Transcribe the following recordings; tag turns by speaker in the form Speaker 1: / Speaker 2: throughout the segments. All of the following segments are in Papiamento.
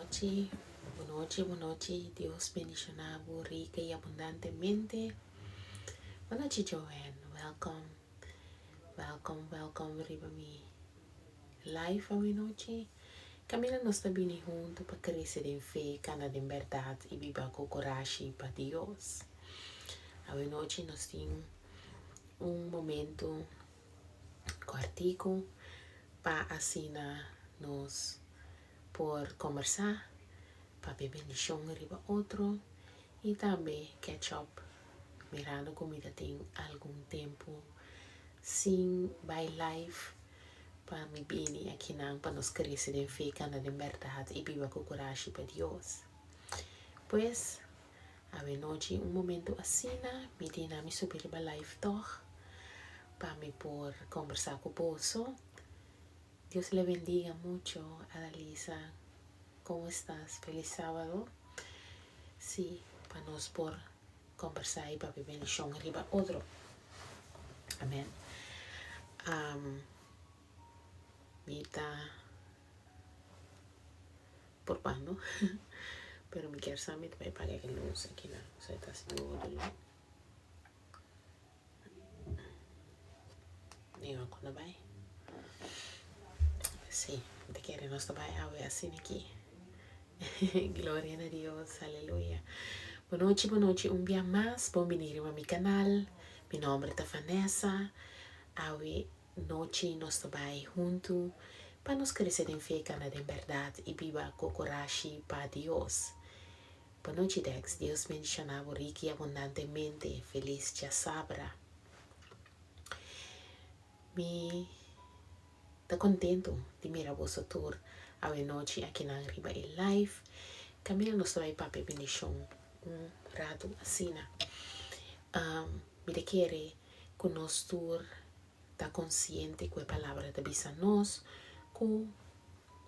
Speaker 1: Bonochi, bonochi, bonochi. Dios bendiciona bo rica y abundantemente. Bonochi Joanne, welcome, welcome, welcome riba mi live awenochi. Camina nos ta bini hunto pa crece den fe, cana den berdad y biba cu corashi pa Dios. Awenochi nos tin un momento cortico pa asina nos por combersa, papia bendicion riba otro y tambe catch up mirando cu mi ta tin algun tempo sin bay live pa mi bini akinan pa nos crece den fe, cana den berdad y biba cu curashi pa Dios. Pues, awenochi un momento asina mi tin na mi subi riba live toch pa mi por combersa cu boso. Dios le bendiga mucho, Adalisa. ¿Cómo estás? Feliz sábado. Sí, pa nos por combersa y papia bendicion riba otro. Amen. Mi ta purbando, pero mi kier sa mi ta bay paga e luz aki nan. So e ta haciendo dolor. Digo, cuando bay? Sí, mi ta kere nos ta bay awe asina aki. Gloria na Dios, aleluya. Bonochi, bonochi, un bia mas. Bon bini riba mi canal. Mi nomber ta Vanessa. Awe nochi nos ta bay hunto pa nos crece den fe, cana den berdad y biba cu corashi pa Dios. Bonochi Dex, Dios bendiciona bo riki y abundantemente. Feliz djasabra. Mi ta contento di mira boso tur awe nochi akinan riba e live. Caminda nos ta bay papia bendicion un rato asina. Mi ta kere cu nos tur ta consciente cu e palabra ta bisa nos cu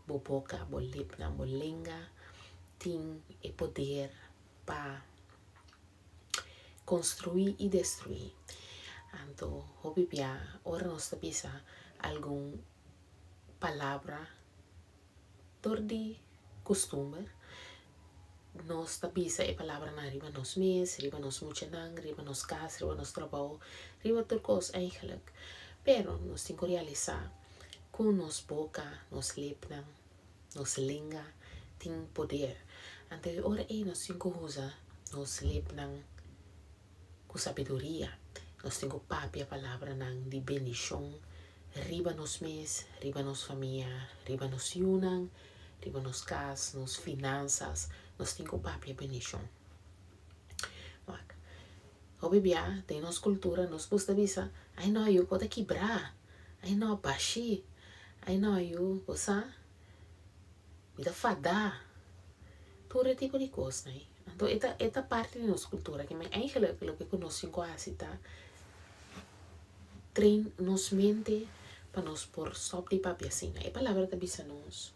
Speaker 1: bo boca, bo lipnan, bo lenga tin e poder pa construi y destrui. Anto hopi bia ora nos ta bisa algun palabra dor di custumber, nos ta bisa e palabranan riba nos mes, riba nos muchanan, riba nos cas, riba nos trabou, riba tur cos eigenlijk. Pero nos tin cu realisa cu nos boca, nos lipnan, nos lenga tin poder. Anto e ora ei nos tin cu usa nos lipnan cu sabiduria. Nos tin cu papia palabranan di bendicion riba nos mes, riba nos famia, riba nos yunan, riba nos cas, nos finanzas. Nos tin cu papia bendicion. Wak, hopi bia den nos cultura nos gusta bisa, Ay no yu, bo ta kibra. Ay no, bashi. Ay no yu, bo sa, mi ta fada. Tur e tipo di cosnan ei. Anto e ta e ta parti di nos cultura ke men eigenlijk loke ku nos tin ku hasi ta train nos mente pa nos por stop di papia asina. E palabra ta bisa nos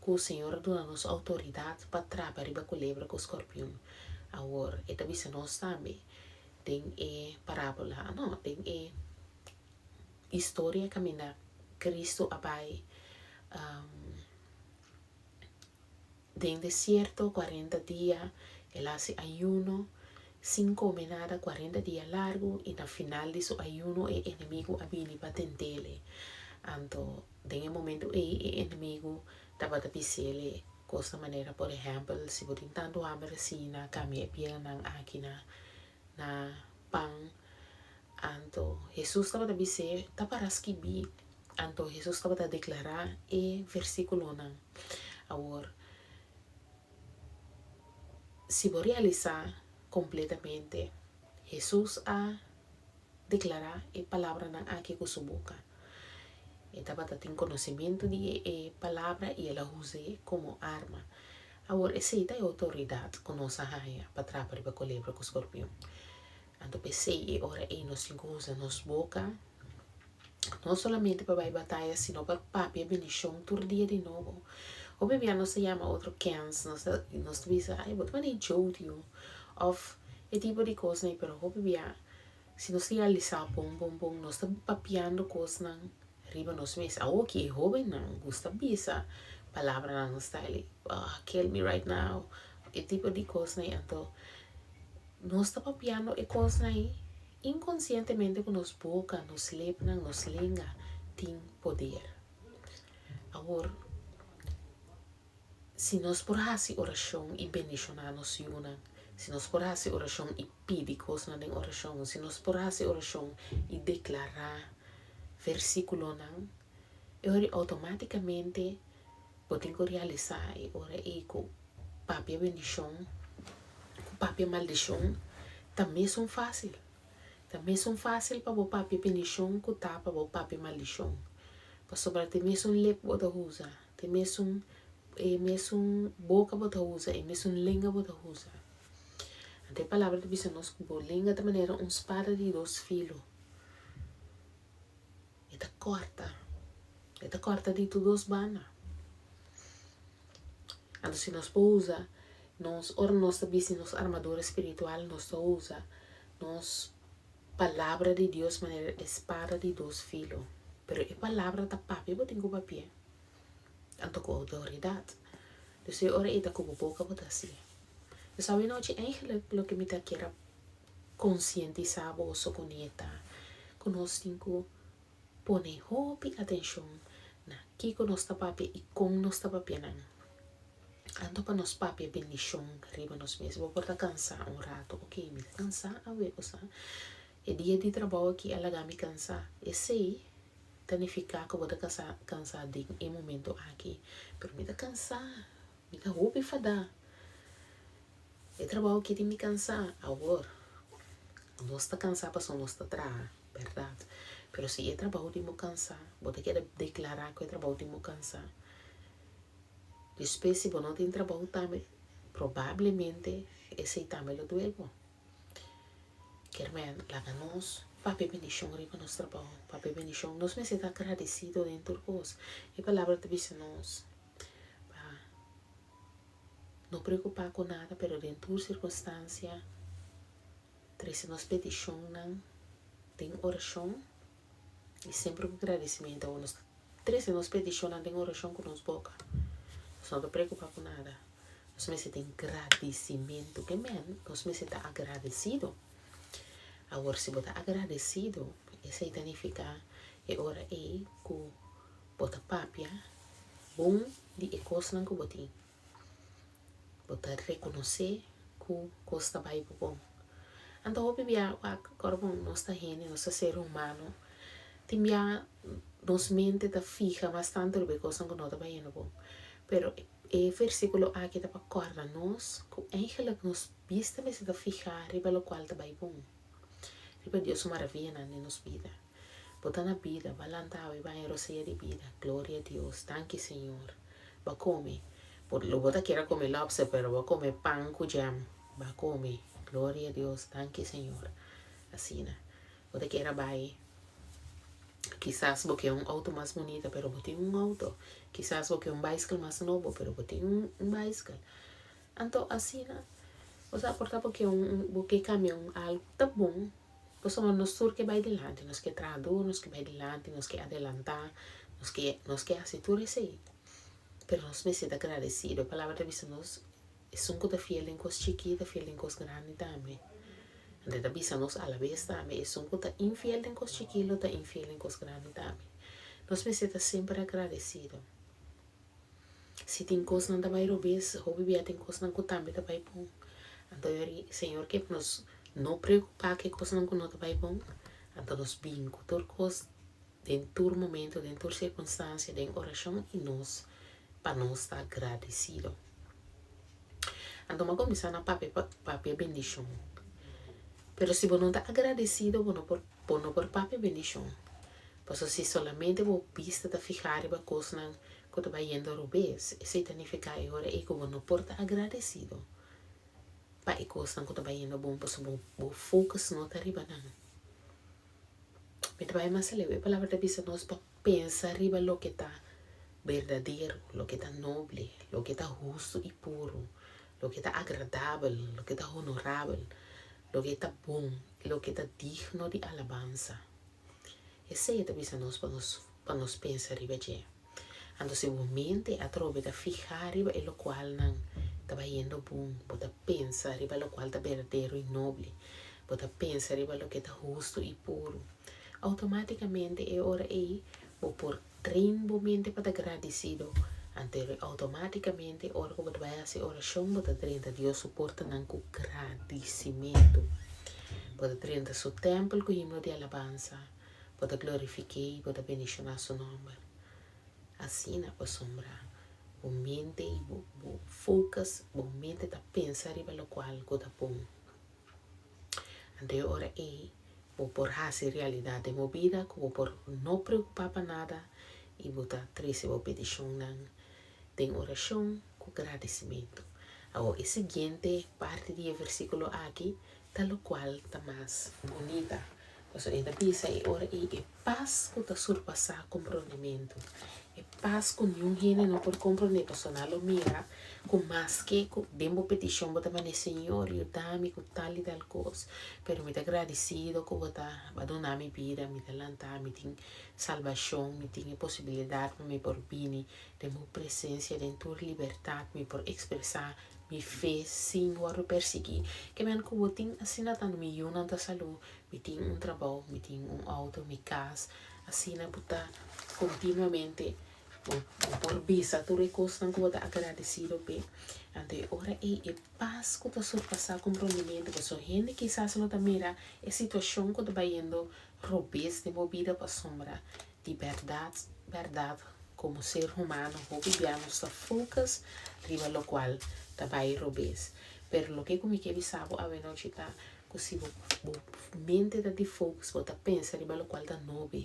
Speaker 1: ku Señor a duna nos autoridad pa trapa riba culebra ku scorpion. Awor e ta bisa nos tambe den e parabola, no, den e historia kaminda Cristo a bai den desierto cuarenta dia, el a haci ayuno sin come nada cuarenta dia largo y na final di su ayuno e enemigo a bini pa tentele. Anto den e momento ey e enemigo tabata bisele cosnan manera por ehempel si bo tin tanto hamber asina cambia e piedra-nan aki na na pan. Anto Hesus tabata bis'é, Ta para skibí. Anto Hesus tabata deklará e versíkulonan. Awor, si bo realisá kompletamente, Hesus a deklará e palabranan aki ku su boka. E tabata tin konosementu di e palabra i el a us'é komo arma. Awor, esei ta e outoridat ku nos a haña pa trapa riba kolebra ku skorpion. Anto p'esei e ora ei nos tin ku usa nos boka, no solamente pa bai bataya, sino pa papia bendishon tur dia di nobo. Hopi bia nos ta yama otro kens, nos ta nos ta bisa, ay bo ta manera jodio, òf e tipo di kosnan ei, pero hopi bia si nos realisá bon bon bon nos ta papiando kosnan riba nos mes. Awoki e hóbennan gusta bisa. Palabranan style, "Oh, kill me right now." E tipo di kosnan ei. Anto, nos ta papiando e kosnan ei inkonsientemente ku nos boka, nos lepnan, nos lenga tin poder. Awor, si nos por hasi orashon i bendishoná nos yunan, si nos por hasi orashon i pidi kosnan den orashon, si nos por hasi orashon i deklará versíkulonan, e ora outomátikamente bo tin ku realisá e ora ei ku papia bendishon ku papia maldishon ta mesun fásil. Ta mesun fásil pa bo papia bendishon ku ta pa bo papia maldishon. Pasobra ta e mesun lep bo ta usa, ta e mesun e mesun boka bo ta usa, e mesun lenga bo ta usa. Anto e palabra ta bisa nos ku bo lenga ta manera un spada di dos filo. E ta kòrta. E ta kòrta di tur dos banda. Anto si nos por usa nos, ora nos ta bisti nos armadura spiritual, nos ta usa nos palabra di Dios manera e spada di dos filo. Pero e palabra ta papia bo tin ku papi'é. Anto ku outoridat. Dus e ora ei ta ku bo boka bo ta hasié. Dus awenochi eigenlijk loke mi ta kier a konsientisá boso ku nieta ku nos tin ku pone hopi atenshon na kiko nos ta papia i kon nos ta papia nan. Anto pa nos papia bendishon riba nos mes. Bo por ta kansá un ratu, ok, mi ta kansá awe, osea e dia di trabou aki a laga mi kansá. Esei ta nifiká ku bo ta kansá den e momento aki, pero mi ta kansá, mi ta hopi fadá. E trabou aki tin mi kansá. Awor, nos ta kansá pasobra nos ta traha, bèrdat? Pero si e trabou tin bo kansá, bo ta keda deklará ku e trabou tin bo kansá. Despues si bo no tin trabou tambe, probablemente esei tambe lo duel bo. Kermen, laga nos papia bendishon riba nos trabou, papia bendishon. Nos mester ta agradesido den tur kos. E palabra ta bisa nos pa. No preokupá ku nada, pero den tur sirkunstansia trese nos petishonnan den orashon i semper ku gradisimentu. Awor nos ta trese nos petishonnan den orashon ku nos boka. Nos no ta preokupá ku nada. Nos mester tin gradisimentu. Ke men? Nos mester ta agradesido. Awor si bo ta agradesido, esei ta nifiká e ora ei ku bo ta papia bon di e kosnan ku bo tin. Bo ta rekonosé ku kos ta bai bo bon. Anto hopi bia wak kòrda bon nos ta hende, nos ta ser humano, tin bia nos mente ta fiha mas tantu riba e kosnan ku no ta bayendo bon. Pero e versíkulo aki ta pa kòrda nos ku eigenlik nos bista mester ta fiha riba lokual ta bai bon, riba Dios su maravianan den nos bida. Bo ta na bida, bo a lanta awe baña rosea di bida. Gloria a Dios, danki Señor. Bo a come, bo lo bo ta kier a come lobster pero bo a come pan cu jam. Bo a come, gloria a Dios, danki Señor. Asina. Bo ta kier a bay, kisas bo ke un auto mas bunita pero bo tin un auto. Kisas bo ke un bicycle mas nobo pero bo tin un bicycle. Anto asina, bo sa por ta bo ke un, bo ke cambia un algo, ta bon. Pasobra nos tur ke bai dilanti, nos ke traha duru, nos ke bai dilanti, nos ke adelantá, nos ke nos ke hasi tur esei. Pero nos mester ta gradesido. E palabra ta bisa nos, esun ku ta fiel den kos chikí ta fiel den kos grandi tambe. Anto e ta bisa nos alabes tambe, esun ku ta infiel den kos chikí lo ta infiel den kos grandi tambe. Nos mester ta semper agradesido. Si tin kosnan ta bai robes, hopi bia tin kosnan ku tambe ta bai bon. Anto Señor ke nos no preokupá ku e kosnan ku no ta bai bon, anto nos bin ku tur kos den tur momento, den tur sirkunstansia, den orashon i nos pa nos ta agradesido. Anto mi a kuminsá na papia papia bendishon. Pero si bo no ta agradesido bo no por bo no por papia bendishon. Pasobra si solamente bo bista ta fihá riba kosnan ku ta bai yendo robes, esei ta nifiká e ora ei ku bo no por ta agradesido pa e kosnan ku ta bai yendo bon pasobra bo bo focus no ta riba nan. Mi ta bai mas aleu, e palabra ta bisa nos pa pensa riba loke ta berdadero, loke ta noble, loke ta hustu i puru, loke ta agradabel, loke ta honorabel, loke ta bon, loke ta digno di alabansa. Esei e ta bisa nos pa nos pa nos pensa riba dje. Anto si bo mente atrobe ta fihá riba e lokualnan ta bayendo bon, bo ta pensa riba lokual ta berdadero i noble, bo ta pensa riba loke ta hustu i puru, outomátikamente e ora ei bo por train bo mente pa ta gradisido. Anto outomátikamente ora ku bo ta bai hasi orashon bo ta drenta Dios su portanan ku gradisimentu. Bo ta drenta su tèmpel ku himno di alabansa. Bo ta glorifik'é i bo ta bendishoná su nòmber. Asina pasobra bo mente i bo bo focus, bo mente ta pensa riba lokual ku ta bon. Anto e ora ei bo por hasi realidat den bo bida ku bo por no preokupá pa nada i bo ta trese bo petishonnan den orashon ku gradisimentu. Awor e siguiente parti di e versíkulo aki ta lokual ta mas bunita. Pasobra e ta bisa e ora ei e pas ku ta surpasá komprondementu, e pas ku niun hende no por komprondé, pasobra nan lo mira ku maske ku den bo petishon bo ta manda Señor yuda mi ku tal i tal kos, pero mi ta gradisido ku bo ta bo a duna mi bida, mi ta lantá, mi tin salbashon, mi tin e posibilidat pa mi por bini den bo presensia den tur libertat, mi por ekspresá Mi fe sin wòrdu persiguí. Ke men ku bo tin asina tantu mi yunan ta salú, mi tin un trabou, mi tin un outo, mi kas, asina bo ta kontinuamente bo por bisa tur e kosnan ku bo ta agradesido p'e. Anto e ora ei e pas ku ta surpasá komprondimentu pasobra hende kisas lo ta mira e situashon ku ta bayendo robes den bo bida pasobra Di bèrdat, bèrdat, komo ser humano hopi bia nos ta focus riba lokual ta bai robes. Pero loke ku mi ke bisa bo awenochi ta ku si bo bo mente ta di focus, bo ta pensa riba lokual ta nobe,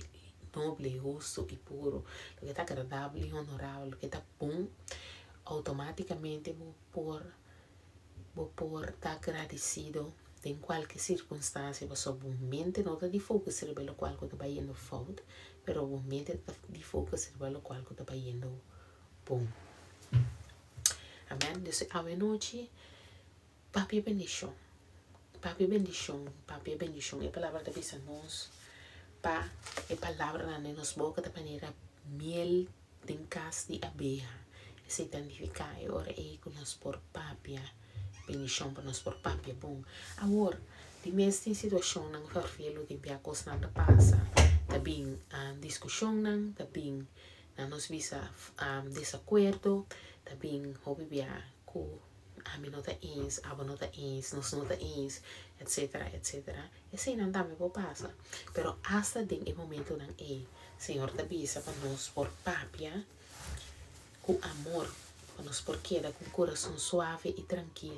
Speaker 1: noble, hustu i puru, loke ta agradabel i honorabel, loke ta bon, outomatikamente bo por Bo por ta agradecido den cualke circunstancia pasobra bo mente no ta di focus riba locual cu ta bayendo fout, pero bo mente ta di focus riba locual cu ta bayendo bon. Amen. Dus awe nochi papia bendicion. Papia bendicion, papia bendicion. E palabra ta bisa nos pa e palabranan den nos boca ta manera miel den kas di abeha. Esei ta nifiká e ora ei ku nos por papia bendishon, pa nos por papia bon. Awor, di mes tin situashonnan fervelu tin bia kosnan ta pasa, ta bin diskushonnan, ta bin nan nos bisa desakuerdo, ta bin hopi bia ku ami no ta eens, abo no ta eens, nos no ta eens, etsetera, etsetera. Eseinan tambe por pasa. Pero asta den e momentonan ei, Señor ta bisa pa nos por papia ku amor, pa nos por keda ku un kurason suave i trankil.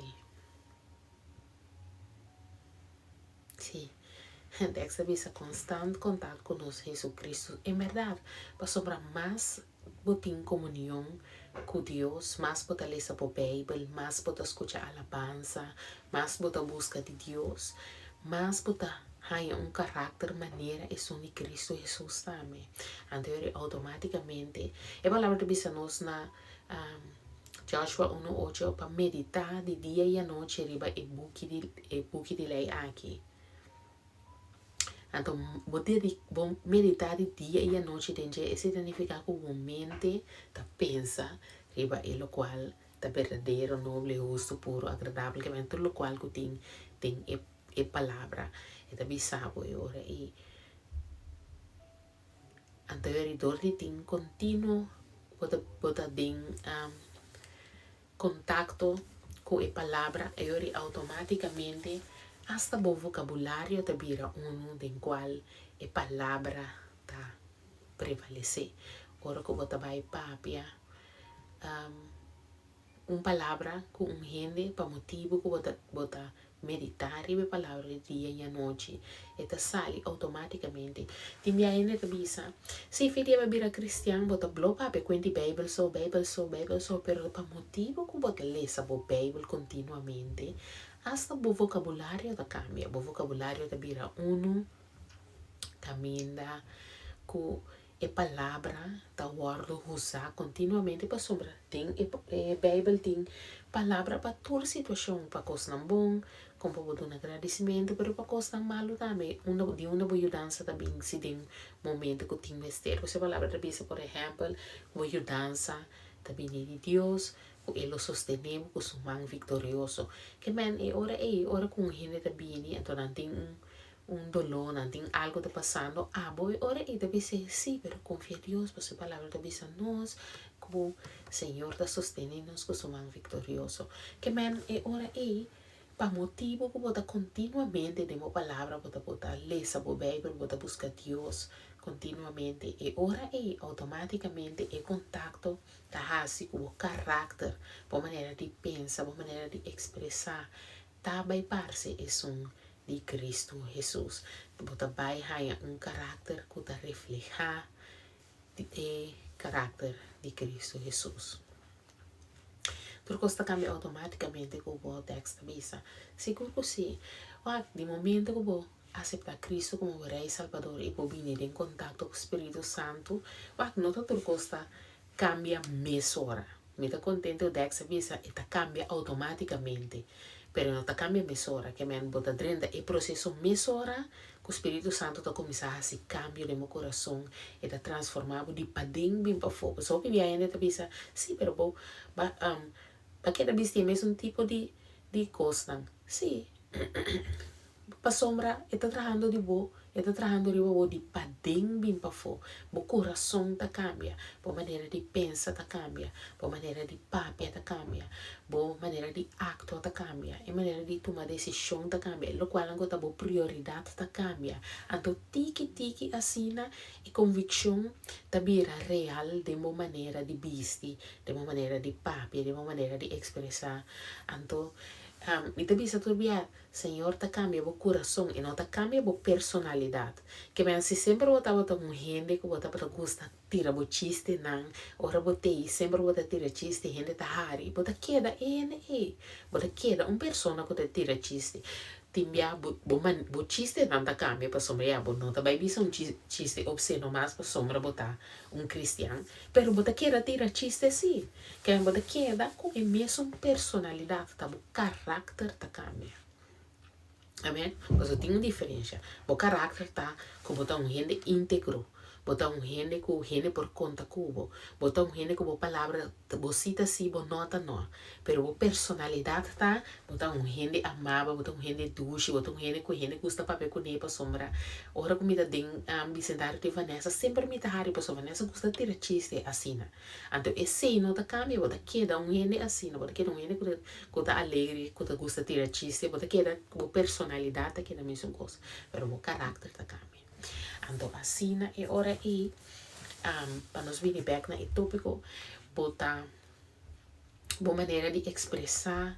Speaker 1: Sí, e tekst ta bisa konstant kontak ku nos Jesucristo. En bèrdat, pasobra mas bo tin komunion ku Dios, mas bo ta lesa bo Beibel, mas bo ta skucha alabansa, mas bo ta buska di Dios, mas bo ta haña un karakter manera esun di Kristu Hesus tambe. Anto yori outomátikamente e palabra ta bisa nos na Joshua unu ocho pa meditá di dia i anochi riba e buki di e buki di lei aki. Anto bo dedi bo meditá di dia i anochi den dje, esei ta nifiká ku bo mente ta pensa riba e lokual ta berdadero, noble, hustu, puru, agradabel, kiba tur lokual ku tin den e e palabra. E ta bisa bo e ora ei. Anto e dor di tin kontinuo bo ta bo ta den Kontakto ku e palabra e ori outomátikamente asta bo vokabulario ta bira unu den kual e palabra ta prevalesé. Ora ku bo ta bai papia un palabra ku un hende pa motibu ku bo ta bo ta Meditá riba e palabra di dia i anochi, e ta sali outomátikamente. Tin bia hende ta bisa, Si fi dia bo a bira kristian, bo ta blo papia kuenti Beibel so, Beibel so, Beibel so, pero pa motibu ku bo ta lesa bo Beibel kontinuamente, asta bo vokabulario ta kambia. Bo vokabulario ta bira unu kaminda ku E palabra ta wòrdu usá kontinuamente pasobra den e Beibel tin palabra pa tur situashon, pa kosnan bon, Kon pa bo duna gradisimentu, pero pa kosnan malu tambe. Unda di unda bo yudansa ta bin si den momento ku tin mester? Ku se palabra ta bisa, por ehèmpel, ku bo yudansa ta bini di Dios, ku e lo sostené bo ku su man viktorioso. Ke men e ora ei, ora ku un hende ta bini, anto nan tin un un doló, nan tin algu ta pasando, abo e ora ei ta bis'é, Sí, pero konfia Dios, pasobra e palabra ta bisa nos ku Señor ta sostené nos ku su man viktorioso. Ke men e ora ei, pa motibu ku bo ta kontinuamente den bo palabra, bo ta bo ta lesa bo Beibel, bo ta buska Dios kontinuamente, e ora ei outomátikamente e kontakto ta hasi ku bo karakter, bo manera di pensa, bo manera di ekspresá ta bai parse esun di Kristu Hesus. Bo ta bai haña un karakter ku ta reflehá e karakter di Kristu Hesus. Tur kos ta kambia outomátikamente ku bo tèks ta bisa. Sigur ku sí. Wak, di momento ku bo aseptá Kristu komo bo Rei i Salbador i bo bini den kontakto ku Spiritu Santu, wak, no ta tur kos ta kambia mesora. Mi ta kontento Dex a bisa e ta kambia outomátikamente, pero e no ta kambia mesora. Ke men bo ta drenta e proseso mesora ku Spiritu Santu ta kuminsá hasi kambio den bo kurason, e ta transformá bo di paden bin pafó. Pasobra hopi bia hende ta bisa, sí, pero bo ba ba keda bisti e mesun tipo di di kosnan. Sí, Pasobra e ta trahando di bo, e ta trahando riba bo di paden bin pafó. Bo kurason ta kambia, bo manera di pensa ta kambia, bo manera di papia ta kambia, bo manera di aktua ta kambia, e manera di tuma desishon ta kambia, e lokualnan ku ta bo prioridat ta kambia. Anto tiki tiki asina e konvikshon ta bira real den bo manera di bisti, den bo manera di papia, den bo manera di ekspresá. Anto mi ta bisa tur bia, Señor ta cambia bo curason e no ta cambia bo personalidad. Ke men si semper bo tabata un hende cu bo tabata gusta tira bo chistenan, ora bo tei semper bo ta tira chiste hende ta hari, bo ta keda e hende ei. Bo ta keda un persona cu ta tira chiste. Tin bia bo bo man bo chistenan ta cambia pasobra ya bo no ta bay bisa un chiste obseno mas pasobra bo ta un cristian, pero bo ta keda tira chiste si. Ke men bo ta keda cu e mesun personalidad ta bo karakter ta kambia. Amen. Pasobra tin un diferensha. Bo karakter ta ku bo ta un hende íntegro. Bo ta un hende ku hende por konta ku bo. Bo ta un hende ku bo palabra, bo sí ta sí, bo no ta no. Pero bo personalidat ta, bo ta un hende amabel, bo ta un hende dushi, bo ta un hende ku hende gusta papia kuné pasobra ora ku mi ta den bisendario di Vanessa semper mi ta hari pasobra Vanessa gusta tira chiste asina. Anto esei no ta kambia, bo ta keda un hende asina, bo ta keda un hende ku ta ku ta alegre, ku ta gusta tira chiste, bo ta keda, bo personalidat ta keda mesun kos, pero bo karakter ta kambia. Anto asina e ora ei, pa nos bini bèk na e tópiko, bo ta, bo manera di ekspresá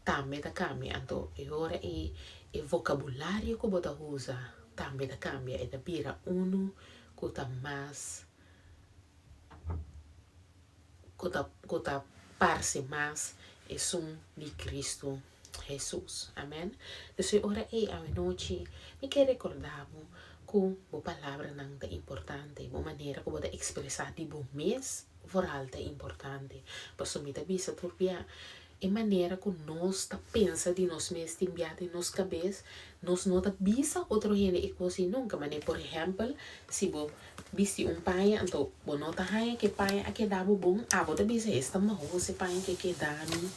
Speaker 1: tambe ta kambia. Anto e ora ei e vokabulario ku bo ta usa tambe ta kambia, e ta bira unu ku ta mas. ku ta ku ta parse mas esun di Cristo Hesus. Amen. Dus e ora ei awenochi mi ke rekorda bo ku bo palabranan ta importante, bo manera ku bo ta ekspresá di bo mes vooral ta importante. Pasobra mi ta bisa tur bia E manera ku nos ta pensa di nos mes tin bia den nos kabes, nos no ta bisa otro hende e kos ei nunka. Manera por ehèmpel, si bo bisti un paña anto bo no ta haña ku e paña a keda bo bon, abo ta bisa esta mahos e paña ke keda mi.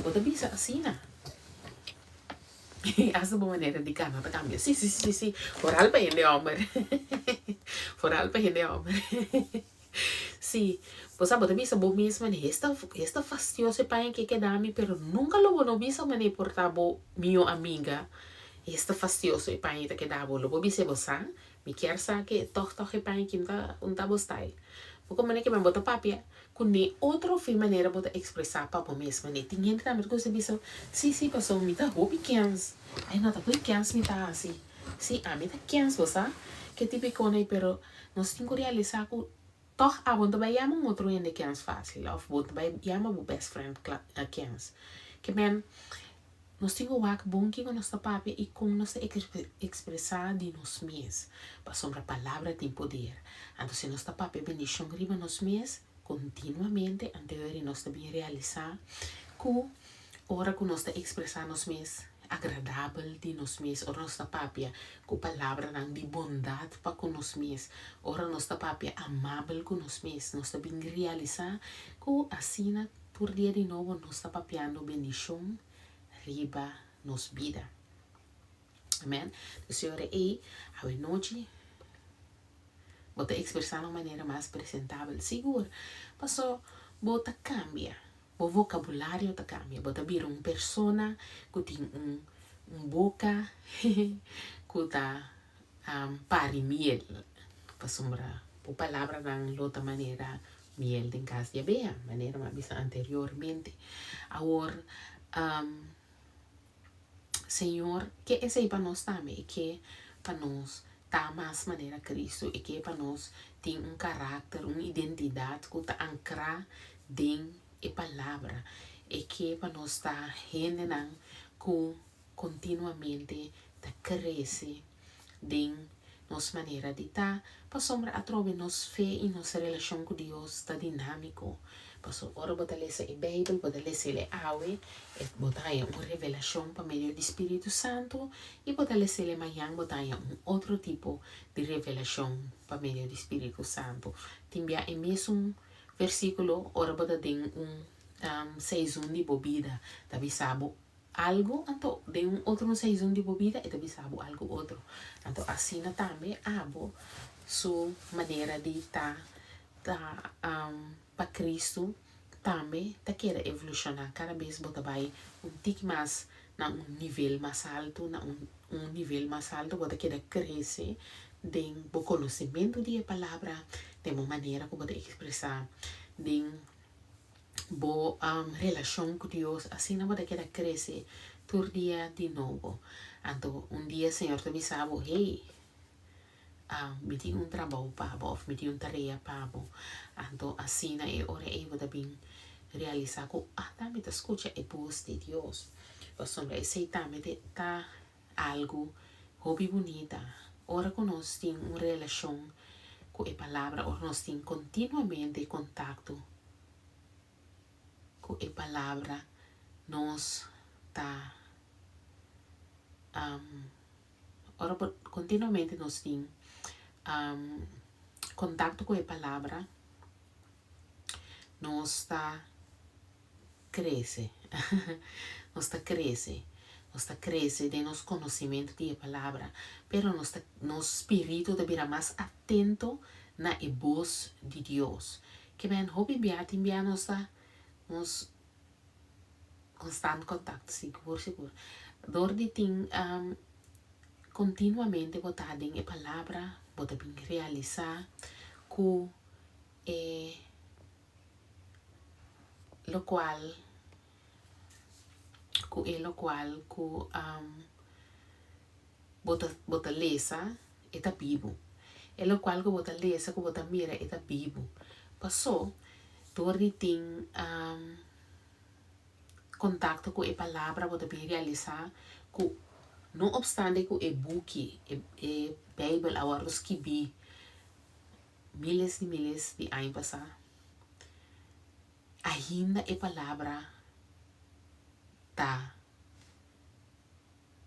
Speaker 1: Bo ta bisa asina. Asta bo manera di kana ta kambia. Si, si, si, si. Foral pa hende hòmber. Foral pa hende hòmber. Sí, bo sa bo ta bisa bo mes manera esta esta fastioso e paña ke keda mi pero nunka lo bo no bisa manera por ta bo mihó amiga esta fastioso e paña ta keda bo lo bo bisa bo sa mi kier sa ke tòg tòg e paña aki no ta no ta bo style bo komo manera ke bo ta papia kuné otro fin manera bo ta ekspresá pa bo mes manera tin hende tambe ta gusta bisa sí sí pasobra mi ta hopi kens ay no ta koe kens mi ta hasi sí ami ta kens bo sa ke tipiko nei pero Nos tin ku realisá ku tòg abo no ta bai yama un otro hende kens fásil òf bo no ta bai yama bo best friend kens. Ke men, nos tin ku wak bon kiko nos ta papia i kon nos ta ekspresá di nos mes, pasobra palabra tin poder. Anto si nos ta papia bendishon riba nos mes kontinuamente, anto nos ta bin realisá ku ora ku nos ta ekspresá nos mes. agradabel di nos mes, ora nos ta papia ku palabranan di bondat pa ku nos mes, ora nos ta papia amabel ku nos mes, nos ta bin realisá ku asina tur dia di nobo nos ta papiando bendishon riba nos bida. Amen. Dus e ora ei, awenochi, bo ta ekspresá na un manera mas presentabel. Sigur, paso bo ta kambia. Bo vocabulario ta cambia, bo ta bira un persona cu tin un un boca cu ta pari miel, pasobra bo palabranan lo ta manera miel den cas di abeha, manera mi a bisa anteriormente. Awor, Señor ke esey pa nos tambe, e ke pa nos ta mas manera Cristo, e ke pa nos tin un karakter, un identidad ku ta ankrá den e Palabra, e ke pa nos ta hendenan ku kontinuamente ta krese den nos manera di ta, pasobra atrobe nos fe i nos relashon ku Dios ta dinámiko. Pasobra ora bo ta lesa e Beibel, bo ta lesa el e awe, e bo ta haña un revelashon pa medio di Spiritu Santu, i bo ta lesa el e mañan, bo ta haña un otro tipo di revelashon pa medio di Spiritu Santu. Tin bia e mesun versíkulo ora bo ta den un seizon di bo bida, ta bisa bo algu, anto den un otro seizon di bo bida e ta bisa bo algu otro. Anto asina tambe abo su manera di ta ta pa Cristo tambe ta keda evoluciona. Cada bes bo ta bay un tiki mas na un nivel mas alto, na un un nivel mas alto, bo ta keda crece den bo conocimento di e palabra, den bo manera cu bo ta expresa, den bo relashon ku Dios, asina bo ta keda krese tur dia di nobo. Anto un dia Señor ta bisa bo, hey, mi tin un trabou pa bo òf mi tin un tarea pa bo. Anto asina e ora ei bo ta bin realisá ku ata mi ta skucha e bos di Dios. Pasobra esei tambe ta algu hopi bunita. Ora ku nos tin un relashon ku e Palabra, ora nos tin kontinuamente kontakto ku e Palabra, nos ta, ora bo kontinuamente nos tin kontakto ku e Palabra, nos ta krese. Nos ta krese. Nos ta krese den nos konosementu di e Palabra. Pero nos ta, nos spiritu ta bira mas atento na e bos di Dios. Ke men hopi bia tin bia nos ta nos konstant kontakto, sigur sigur. Dor di tin kontinuamente bo ta den e Palabra, bo ta bin realisá ku e. Lokual ku e lokual ku bo ta bo ta lesa e ta bibu. E lokual ku bo ta lesa ku bo ta mira e ta bibu. Paso dor di tin kontakto ku e palabra bo ta bin realisá ku no opstante ku e buki e e beibel a wòrdu skibí miles di miles di aña pasá, ainda e palabra ta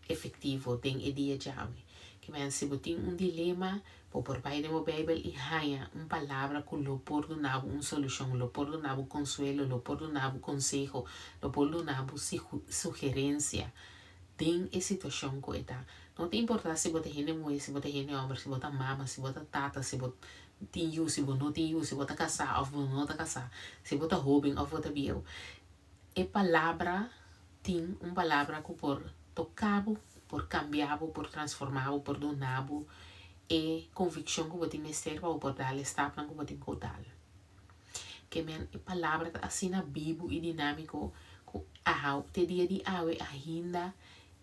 Speaker 1: efektivo den e dia djawe. Ke men si bo tin un dilema, bo por bai den bo Beibel i haña un palabra ku lo por duna bo un solushon, lo por duna bo konsuelo, lo por duna bo konseho, lo por duna bo sugerensia den e situashon ku e ta. No ta importá si bo ta hende muhé, si bo ta hende hòmber, si bo ta mama, si bo ta tata, si bo tin yu, si bo no tin yu, si bo ta kasá òf bo no ta kasá, si bo ta hóben òf bo ta bieu. E palabra tin un palabra ku por toka bo, por kambia bo, por transformá bo, por duna bo e konvikshon ku bo tin mester pa bo por dal e stapnan ku bo tin ku dal. Ke men e palabra ta asina bibu i dinámiko ku aw te dia di awe ainda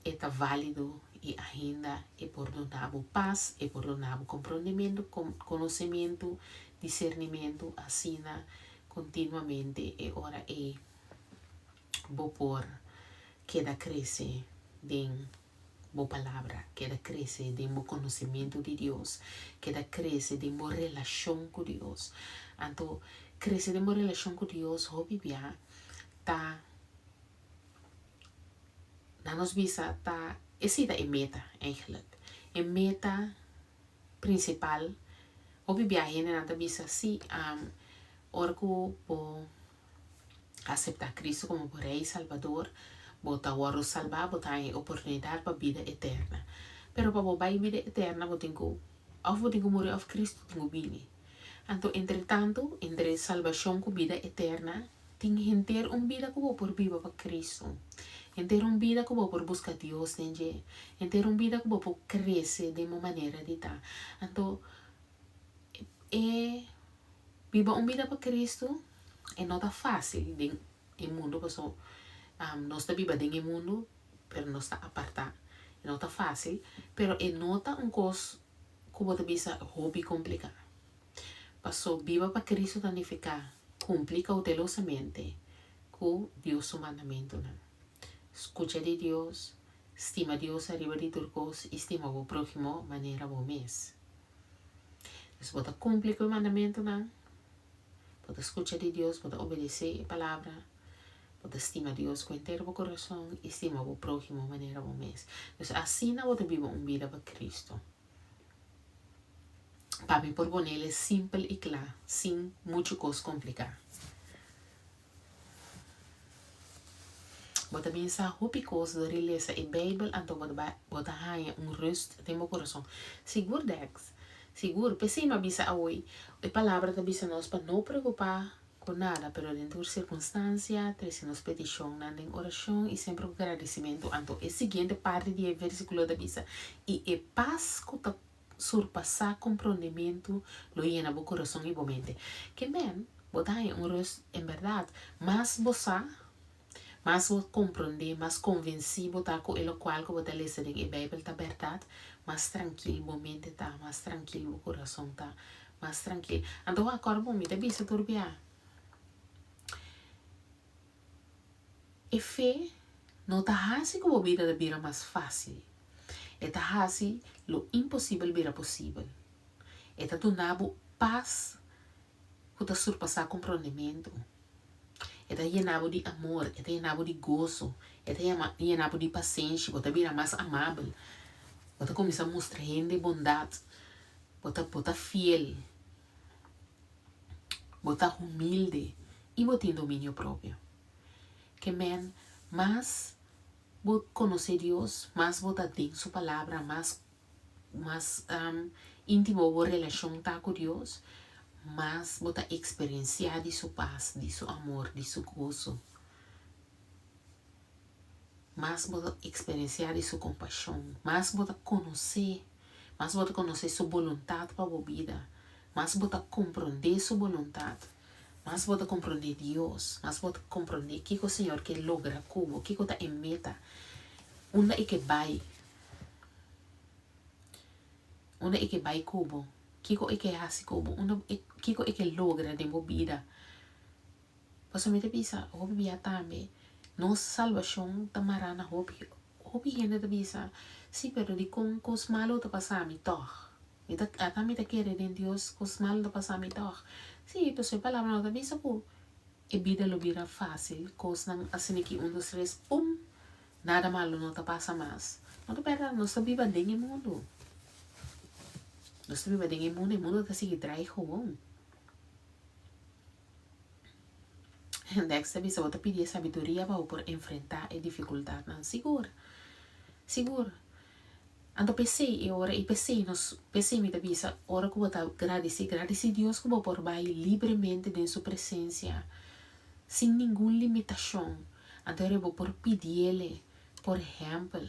Speaker 1: e ta válido i ainda e por duna bo pas, e por duna bo komprondementu, konosementu, disernimentu, asina kontinuamente e ora ei bo por keda krese den bo palabra, keda krese den bo konosementu di Dios, keda krese den bo relashon ku Dios. Anto krese den bo relashon ku Dios hopi bia ta. Na nos bisa ta esei ta e meta eigenlijk. E meta principal. Hopi bia hendenan ta bisa si ora cu bo acepta Cristo como bo Rey y Salbador bo ta wordo salba, bo ta haña e oportunidad pa bida eterna. Pero pa bo bay bida eterna bo tin cu of bo tin cu muri of Cristo tin cu bini. Anto entre tanto, entre salbacion cu bida eterna, Tin henter un bida ku bo por biba pa Kristu. Henter un bida ku bo por buska Dios den dje. Henter un bida ku bo por krese den bo manera di ta. Anto, e biba un bida pa Kristu e no ta fásil den e mundu pasobra nos ta biba den e mundu pero nos ta apartá. E no ta fásil, pero e no ta un kos ku bo ta bisa hopi kompliká. Paso biba pa Cristo ta nifiká kumpli koutelosamente ku Dios su mandamentunan. Skucha di Dios, stima Dios ariba di tur kos i stima bo próhimo manera bo mes. Dus bo ta kumpli ku e mandamentunan, bo ta skucha di Dios, bo ta obedesé e palabra, bo ta stima Dios ku henter bo kurason i stima bo próhimo manera bo mes. Dus asina bo ta biba un bida pa Cristo. Pa mi por ponele simpel i kla, sin muchu kos kompliká. Bo ta bin sa hopi kos dor di lesa e Beibel, anto bo ta bai bo ta haña un rust den bo kurason. Sigur Dex, sigur. P'esei mi a bisa awoy, e palabra ta bisa nos pa no preokupá ku nada, pero den tur sirkunstansia trese nos petishonnan den orashon i semper ku gradisimentu. Anto e siguiente parti di e versíkulo ta bisa, I e pas ku ta surpasá komprondementu lo yena bo kurason i bo mente. Ke men, bo ta haña un rust en bèrdat. Mas bo sa, mas bo komprondé, mas konvensí bo ta ku e lokual ku bo ta lesa den e Beibel ta bèrdat, mas trankil bo mente ta, mas trankil bo kurason ta, mas trankil. Anto bo akòrda bo, mi ta bisa tur bia, e fe no ta hasi ku bo bida ta bira mas fásil. E ta hasi lo imposibel bira posibel. E ta duna bo pas ku ta surpasá komprondementu. E ta yena bo di amor, e ta yena bo di goso, e ta yena bo di pasenshi, bo ta bira mas amabel, bo ta kuminsá mustra hende bondat, bo ta bo ta fiel, bo ta humilde i bo tin dominio propio. Ke men, mas bo konosé Dios, mas bo ta den su Palabra, mas mas íntimo bo relashon ta ku Dios, mas bo ta eksperensiá di su pas, di su amor, di su goso. Mas bo ta eksperensiá di su kompashon, mas bo ta konosé, mas bo ta konosé su boluntat pa bo bida, mas bo ta komprondé su boluntat, mas bo ta komprondé Dios, mas bo ta komprondé kiko Señor ke logra ku bo, kiko ta e meta, unda e ke bai. Unda e ke bai ku bo? Kiko e ke hasi ku bo? Unda e, kiko e ke logra den bo bida? Pasobra mi ta bisa hopi bia tambe, nos salbashon ta mará na hopi. Hopi hende ta bisa, sí, pero dikon kos malu ta pasa mi tòg? Mi ta, ata mi ta kere den Dios, kos malu ta pasa mi tòg? Sí, pasobra e palabra no ta bisa ku e bida lo bira fásil, kosnan asin'aki un, dos, tres, pum! Nada malu no ta pasa mas. No ta bèrdat, nos ta biba den e mundu. Nos ta biba den e mundu, e mundu ta sigui drai gewoon. Dex ta bisa, bo ta pidi e sabiduria pa bo por enfrentá e difikultatnan. Sigur, sigur. Anto p'esei e ora i p'esei nos, p'esei mi ta bisa, ora ku bo ta gradisí, gradisí Dios ku bo por bai libremente den su presensia, sin ningun limitashon. Anto ora bo por pidiele, por ehèmpel,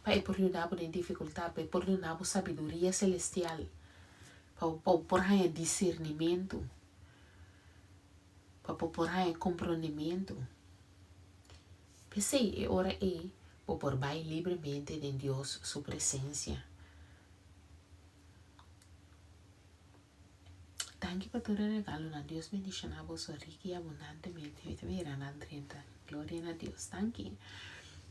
Speaker 1: pa e por yuda bo den difikultat, pa e por duna bo sabiduria selestial, pa bo por haña disernimentu, pa bo por haña komprondementu. P'esei e ora ei bo por bai libremente den Dios su presensia. Danki pa tur e regalonan. Dios bendiciona boso rik y abundantemente. Mi ta mira nan drenta. Gloria na Dios. Danki.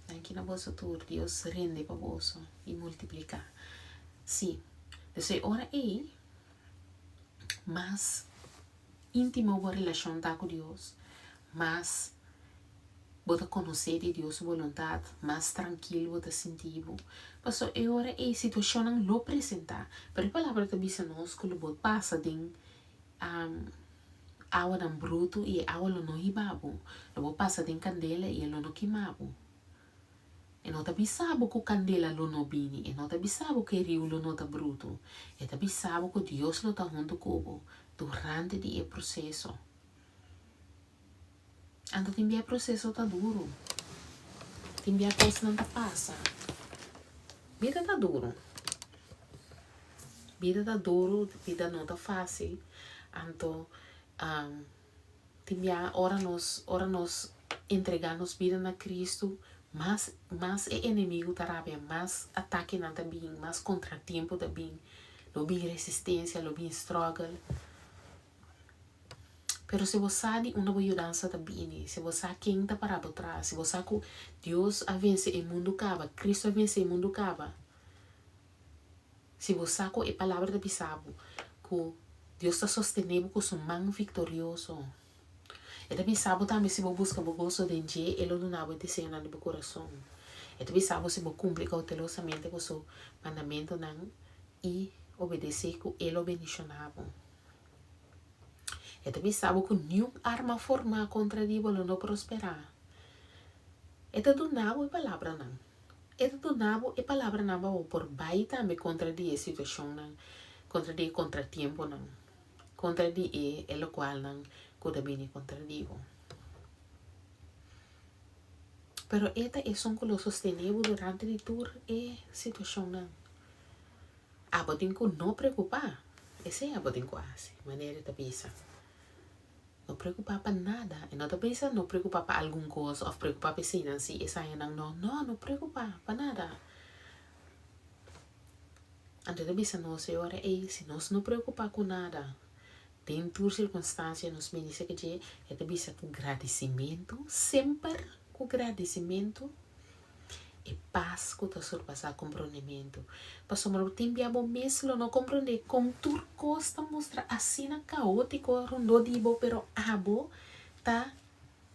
Speaker 1: Danki na boso tur. Dios rende pa boso y multiplica. Sí. Dus e ora ei, mas íntimo bo relacion ta cu Dios, mas. bo ta konosé di Dios su boluntat, mas trankil bo ta sinti bo. Pasobra e ora ei situashonnan lo presentá, pero e Palabra ta bisa nos ku lo bo pasa den awanan brutu i e awa lo no hiba bo. Lo bo pasa den kandela i e lo no kima bo. E no ta bisa bo ku kandela lo no bini, e no ta bisa bo ku e riu lo no ta brutu. E ta bisa bo ku Dios lo ta huntu ku bo durante di e proseso. Anto tin bia e proseso ta duru. Tin bia kosnan ta pasa. Bida ta duru. Bida ta duru, bida no ta fásil. Anto tin bia ora nos ora nos entregá nos bida na Kristu, mas mas e enemigu ta rabia, mas atakenan ta bin, mas kontratiempo ta bin. Lo bin resistensia, lo bin struggle. Pero si bo sa di unda bo yudansa ta bini, si bo sa ken ta para bo tras, si bo sa ku Dios a vense e mundu kaba, Kristu a vense e mundu kaba, si bo sa ku e Palabra ta bisa bo ku Dios ta sostené bo ku su man viktorioso, e ta bisa bo tambe si bo buska bo goso den dje, e lo duna bo e deseonan di bo kurason. E ta bisa bo si bo kumpli koutelosamente ku su mandamentunan i obedesé ku e lo bendishoná bo. E ta bisa bo ku niun arma formá kontra di bo lo no prosperá. E ta duna bo e palabranan. E ta duna bo e palabranan pa bo por bai tambe kontra di e situashonnan, kontra di e kontratiemponan, kontra di e e lokualnan ku ta bini kontra di bo. Pero e ta esun ku lo sostené bo durante di tur e situashonnan. Abo tin ku no preokupá. Esei abo tin ku hasi, manera e ta bisa. No preokupá pa nada. E no ta bisa no preokupá pa algun kos òf preokupá pa eseinan si, esayanan no. No, no preokupá pa nada. Anto e ta bisa nos e ora ei, si nos no preokupá ku nada, den tur sirkunstansia nos bini serka dje, e ta bisa ku gradisimentu, semper ku gradisimentu. E pas ku ta surpasá komprondementu. Pasobra bo tin bia bo mes lo no komprondé kon tur kos ta mustra asina kaótiko rondó di bo, pero abo ta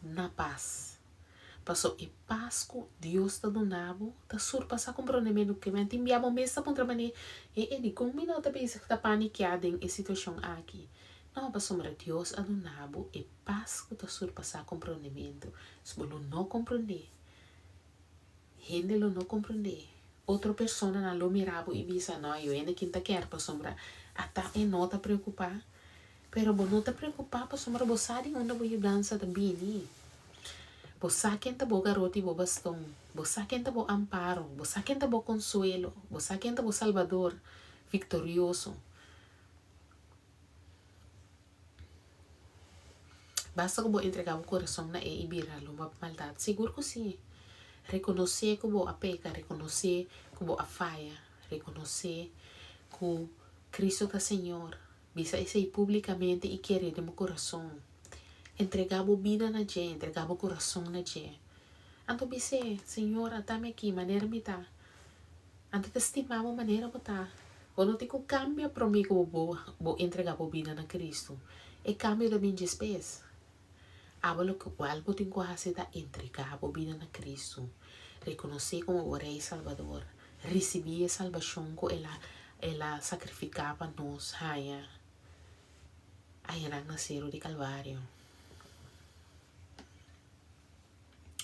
Speaker 1: na pas. Paso e pas ku Dios ta duna bo ta surpasá komprondementu. Ke men tin bia bo mes ta puntra manera, E e dikon mi no ta bezig ta panikiá den e situashon aki? No, pasobra Dios a duna bo e pas ku ta surpasá komprondementu. Si bo lo no komprondé, Hende lo no comprende. Otro personanan lo mira bo y bisa, no, yo hende kin ta kier pasobra ata e no ta preocupa. Pero bo no ta preocupa pasobra bo sa di unda bo yudansa ta bini. Bo sa ken ta bo garoti y bo baston. Bo sa ken ta bo amparo. Bo sa ken ta bo consuelo. Bo sa ken ta bo salbador victorioso. Basta ku bo entregá bo kurason na e i bira lomba pa maldat? Sigur ku sí! Rekonosé ku bo a peka, rekonosé ku bo a faya, rekonosé ku Kristu ta Señor. Bisa esei públikamente i kere den bo kurason. Entregá bo bida na dje, entregá bo kurason na dje. Anto bis'é, Señor, ata mi aki, manera mi ta. Anto ta stima bo manera bo ta. Bo no tin ku kambia promé ku bo bo entregá bo bida na Kristu. E kambio ta bin djespes. Abo lokual bo tin ku hasi ta entregá bo bida na Kristu, rekonosé komo bo Rei Salbador, risibí e salbashon ku El a El a sakrifiká pa nos haña ayanan na seru di Kalvario.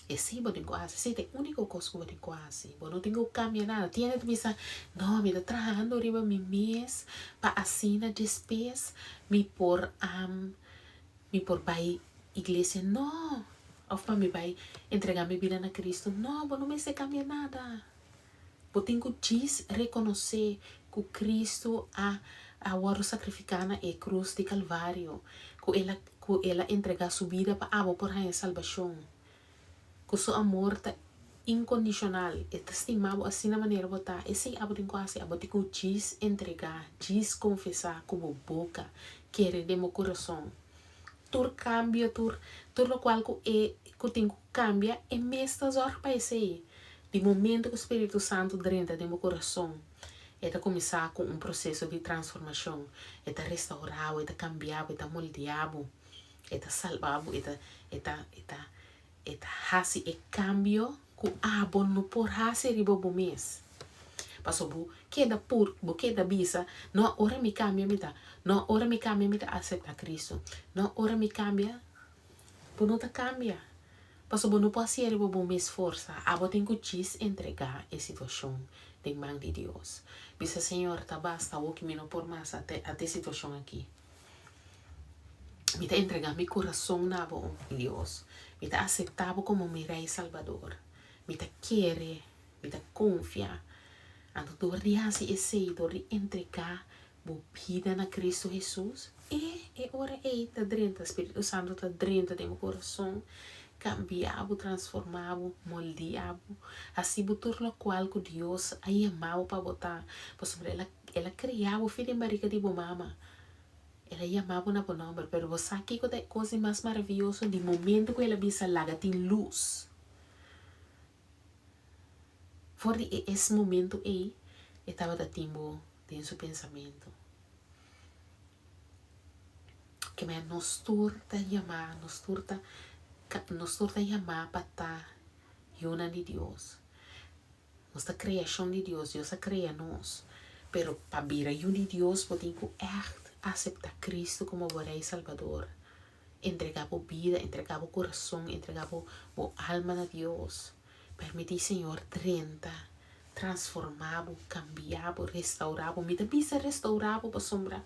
Speaker 1: Esei bo tin ku hasi, esei ta e úniko kos ku bo tin ku hasi. Bo no tin ku kambia nada. Tin hende ta bisa, No, mi ta trahando riba mi mes pa asina despues mi por mi por bai iglesia. No! Òf pa mi bai entregá mi bida na Kristu. No, bo no mester kambia nada. Bo tin ku djis rekonosé ku Kristu a a wòrdu sakrifiká na e krus di Kalvario, ku el a ku el a entregá su bida pa abo por haña salbashon, ku su amor ta inkondishonal, e ta stima bo asina manera bo ta. Esei abo tin ku hasi, abo tin ku djis entregá, djis konfesá ku bo boka, kere den bo kurason. Tur kambio, tur tur lokual ku e ku tin ku kambia, e mes ta zòrg pa esei. Di momento ku Spiritu Santu drenta den bo kurason, e ta kuminsá ku un proseso di transformashon. E ta restaurá bo, e ta kambia bo, e ta moldeá bo, e ta salba bo, e ta e ta e ta. E ta hasi e kambio ku abo no por hasi riba bo mes. Paso bo keda pur, bo keda bisa, No, ora mi kambia mi ta, no, ora mi kambia mi ta aseptá Kristu, no, ora mi kambia, bo no ta kambia. Paso bo no por hasié riba bo mes forsa, abo tin ku djis entregá e situashon den man di Dios. Bisa, Señor, ta basta awo ki mi no por mas ate e situashon aki. Mi ta entregá mi kurason na bo, mi Dios. Mi ta aseptá bo komo mi Rei Salbador. Mi ta kere, mi ta konfia. Anto dor di hasi esei, dor di entregá bo bida na Kristu Hesus, e e ora ei ta drenta, Spiritu Santu ta drenta den bo kurason, kambia bo, transformá bo, moldia bo, hasi bo tur lokual ku Dios a yama bo pa bo ta, pasobra el a El a kria bo fi den barika di bo mama. El a yama bo na bo nòmber. Pero bo sa kiko ta e kos di mas maravioso? Di momentu ku el a bisa laga tin lus. For di e es momentu ei, e tabata tin bo den su pensamentu. Keme nos tur ta yamá, nos tur ta, nos tur ta yamá pa ta yunan di Dios. Nos ta kreashon di Dios, Dios a krea nos. Pero pa bira yu di Dios bo tin ku ègt aseptá Kristu komo bo Rei Salbador. Entregá bo bida, entregá bo kurason, entregá bo bo alma na Dios. Permití Señor drenta, transformá bo, kambiá bo, restourá bo. Mi ta bisa restourá bo pasobra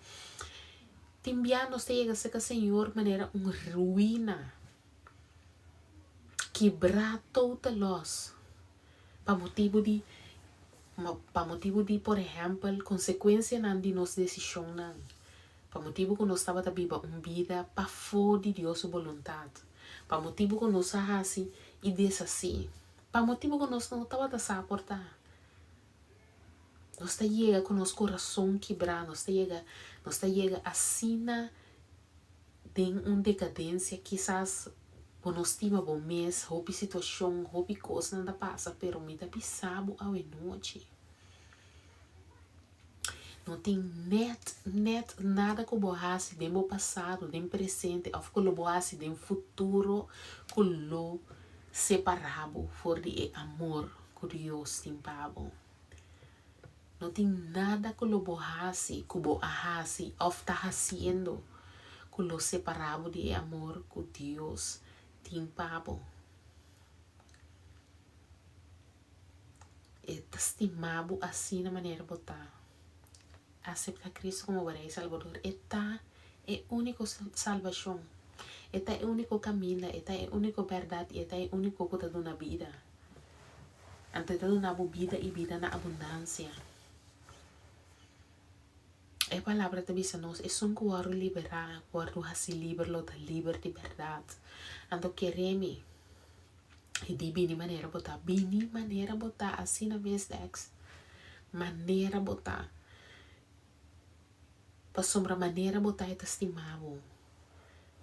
Speaker 1: tin bia nos ta yega serka Señor manera un ruina. Kibrá total lòs pa motibu di pa motibu di por ehèmpel konsekuensianan di nos desishonnan, pa motibu ku nos tabata biba un bida pafó di Dios su boluntat, pa motibu ku nos a hasi i deshasí, pa motibu ku nos no tabata sa por ta. Nos ta yega ku nos kurason kibrá, nos ta yega nos ta yega asina Den un dekadensia kisas bo no stima bo mes, hopi situashon, hopi kosnan ta pasa, pero mi ta bisa bo awenochi, no tin nèt, nèt nada ku bo hasi den bo pasado, den presente òf ku lo bo hasi den futuro ku lo separá bo for di e amor ku Dios tin pa bo. No tin nada ku lo bo hasi, ku bo a hasi òf ta hasiendo ku lo separá bo di e amor ku Dios tin pa bo. E ta stima bo asina manera bo ta. Aseptá Kristu komo bo Rei i Salbador. E ta e úniko salbashon. E ta e úniko kaminda, e ta e úniko bèrdat i e ta e úniko ku ta duna bida. Anto e ta duna bo bida i bida na abundansia. E palabra ta bisa nos, esun ku wòrdu liberá, ku wòrdu hasi liber lo ta liber di bèrdat. Anto kere mi, i di bini manera bo ta. Bini manera bo ta, asina mes Dex. Manera bo ta. Pasobra manera bo ta e ta stima bo.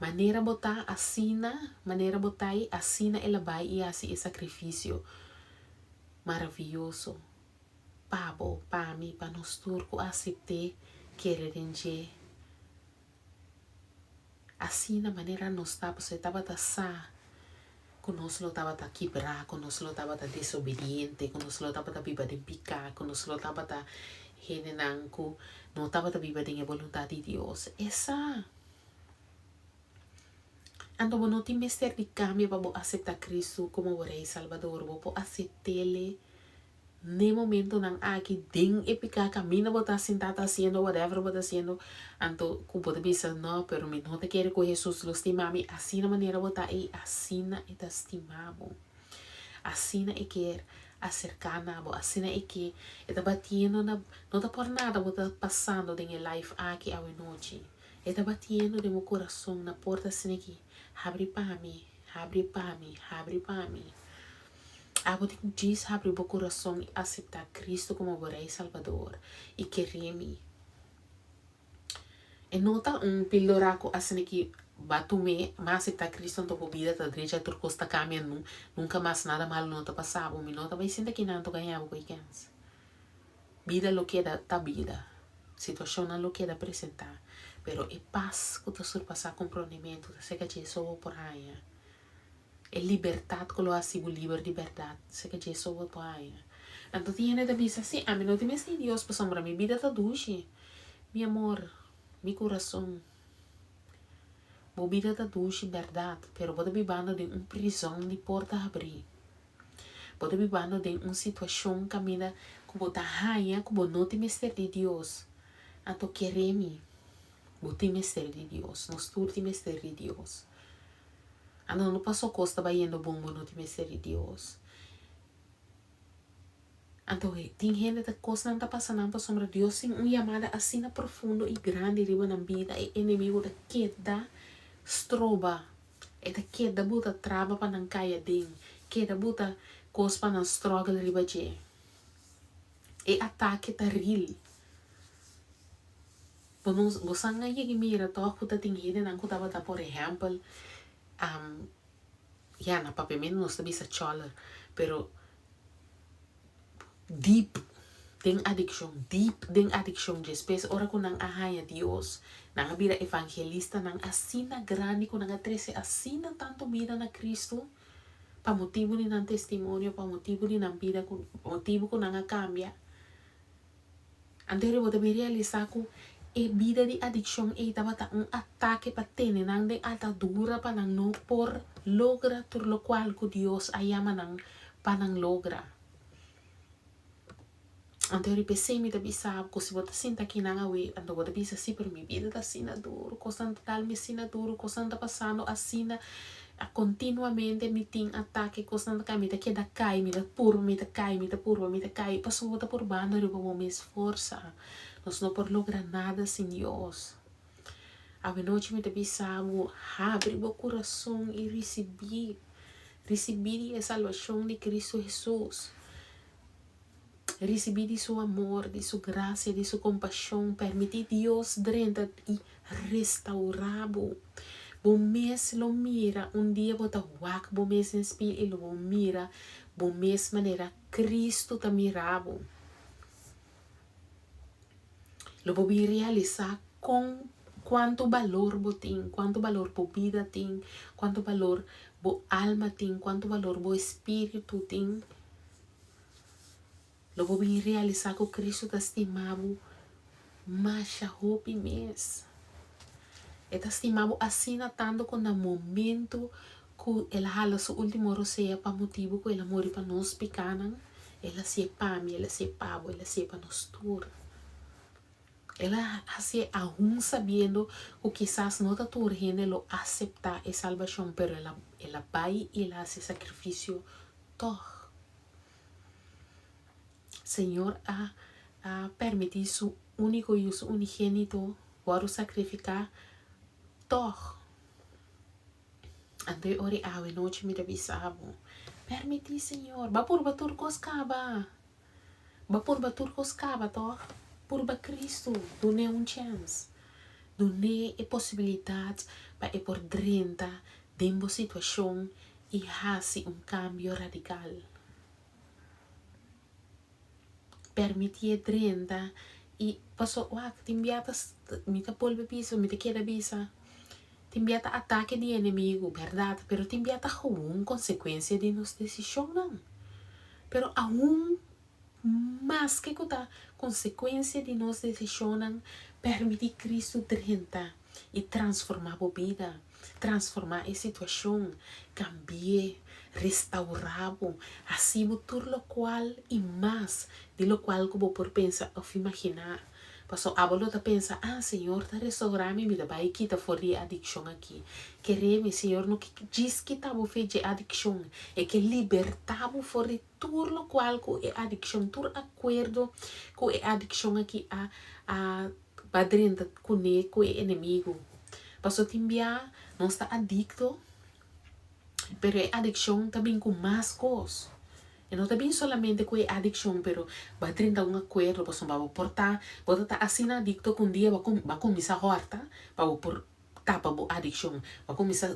Speaker 1: Manera bo ta asina, manera bo ta i asina el a bai i hasi e sakrifisio maravioso pa bo, pa mi, pa nos tur ku asept'é, kere den dje. Asina manera nos ta, pasobra e tabata sa ku nos lo tabata kibrá, ku nos lo tabata desobediente, ku nos lo tabata biba den piká, ku nos lo tabata hendenan ku no tabata biba den e boluntat di Dios. E sa. Anto bo no tin mester di kambia pa bo aseptá Kristu komo bo Rei Salbador. Bo por asept'El N'e momentonan aki den e piká kaminda bo ta sintá ta hasiendo whatever bo ta hasiendo, anto ku bo ta bisa no pero mi no ta kere ku Hesus lo stima mi asina manera bo ta ei asina e ta stima bo. Asina e kier aserká na bo, asina e ke e ta batiendo na no ta por nada bo ta pasando den e life aki awenochi. E ta batiendo den bo kurason na porta asina ki habri pa mi, habri pa mi, habri pa mi. Abo tin djis habri bo kurason i aseptá Kristu komo bo Rei Salbador i kere mi. E no ta un pildora ku asina ki ba tum'é, ma aseptá Kristu anto bo bida ta drecha, tur kos ta kambia, nunka mas nada malu no ta pasa bo. Mi no ta bai sinta kinan to gaña bo ku e kens. Bida lo keda ta bida, situashonnan lo keda presentá, pero e pas ku ta surpasá komprondementu ta serka dje so bo por haña. E libertat ku lo hasi bo liber di bèrdat, seka dje so bo por haña. Anto tin hende ta bisa, Sí, ami no tin mester di Dios pasobra mi bida ta dushi. Mi amor, mi kurason, bo bida ta dushi bèrdat, pero bo ta bibando den un prizòn di porta habrí. Bo ta bibando den un situashon kaminda ku bo ta haña ku bo no tin mester di Dios. Anto kere mi, bo tin mester di Dios. Nos tur tin mester di Dios. Anto no paso kos ta bayendo bon bo no tin mester di Dios. Anto tin hende ta kosnan ta pasa nan pasobra Dios tin un yamada asina profundo i grandi riba nan bida e enemigo ta keda stroba e ta keda buta traba pa nan kai aden keda buta kos pa nan struggle riba dje e atake ta real. Bo no bo san a yega mira tòg ku ta tin hendenan ku tabata por ehèmpel ya na papiamentu nos ta bisa chòler pero deep den adikshon deep den adikshon despues ora ku nan a haña Dios nan a bira evangelistanan asina grandi ku nan a trese asina tantu bida na Kristu pa motibu di nan testimonio pa motibu di nan bida ku motibu ku nan a kambia. Anto bo ta bin realisá ku e bida di adikshon ei tabata un atake pa tene nan den atadura pa nan no por logra tur lokual ku Dios a yama nan pa nan logra. Anto riba esei mi ta bisa bo ku si bo ta sinta akinan awe, anto bo ta bisa, Sí, pero mi bida ta asina duru, kosnan ta dal mi asina duru, kosnan ta pasando asina Kontinuamente mi tin atake, kosnan ta kai, mi ta keda kai, mi ta purba, mi ta kai, mi ta purba, mi ta kai, pasobra bo ta purbando riba bo mes forsa. Nos no por logra nada sin Dios. Awenochi mi ta bisa bo, habri bo kurason i risibí, risibí di e salbashon di Kristu Hesus. Risibí di su amor, di su grasia, di su kompashon. Permití Dios drenta i restaurá bo. Bo mes lo mira, un dia bo ta wak bo mes den spil i lo bo mira bo mes manera Kristu ta mira bo. Lo bo bin realisá kon kuantu balor bo tin, kuantu balor bo bida tin, kuantu balor bo alma tin, kuantu balor bo espíritu tin. Lo bo bin realisá ku Kristu ta stima bo masha hopi mes. E ta stima bo asina tantu ku na momentu ku el a hala su último rosea pa motibu ku el a muri pa nos pikánan, el a hasié pa mi, el a hasié pa bo, el a hasié pa nos tur. El a hasié aun sabiendo ku kisas no ta tur hende lo aseptá e salbashon, pero el a el a bai i el a hasi sakrifisio tòg. Señor a a permití su úniko Yu, su unigénito, wòrdu sakrifiká tòg. Anto e ora i awe nochi mi ta bisa bo, Permití Señor, bo a purba tur kos kaba. Bo a purba tur kos kaba tòg. Purba Kristu, dun'é un chèns. Dun'é e posibilidat pa e por drenta den bo situashon i hasi un kambio radikal. Permitié drenta i paso wak tin bia ta mi ta bolbe bisa mi ta keda bisa tin bia ta atake di enemigu bèrdat pero tin bia ta gewoon konsekuensia di nos desishonnan pero aun maske ku ta konsekuensia di nos desishonnan permití Kristu drenta i transformá bo bida, transformá e situashon, kambi'é, restaurá bo, hasi bo tur lokual i mas di lokual ku bo por pensa òf imaginá. Pasobra abo lo ta pensa, Ah, Señor ta restaurá mi, mi ta bai kita for di e adikshon akí. Kere mi, Señor no ke djis kita bo fe dje adikshon, e ke libertá bo for di tur lokual ku e adikshon, tur akuerdo ku e adikshon akí a a Ba drenta kuné ku e enemigu. Paso tin bia nos ta adikto, pero e adikshon ta bin ku mas kos. E no ta bin solamente ku e adikshon, pero ba drenta un akuerdo pasobra bo por ta, bo ta ta asina adikto ku un dia bo ba kuminsá hòrta pa bo por tapa bo adikshon. Bo a kuminsá.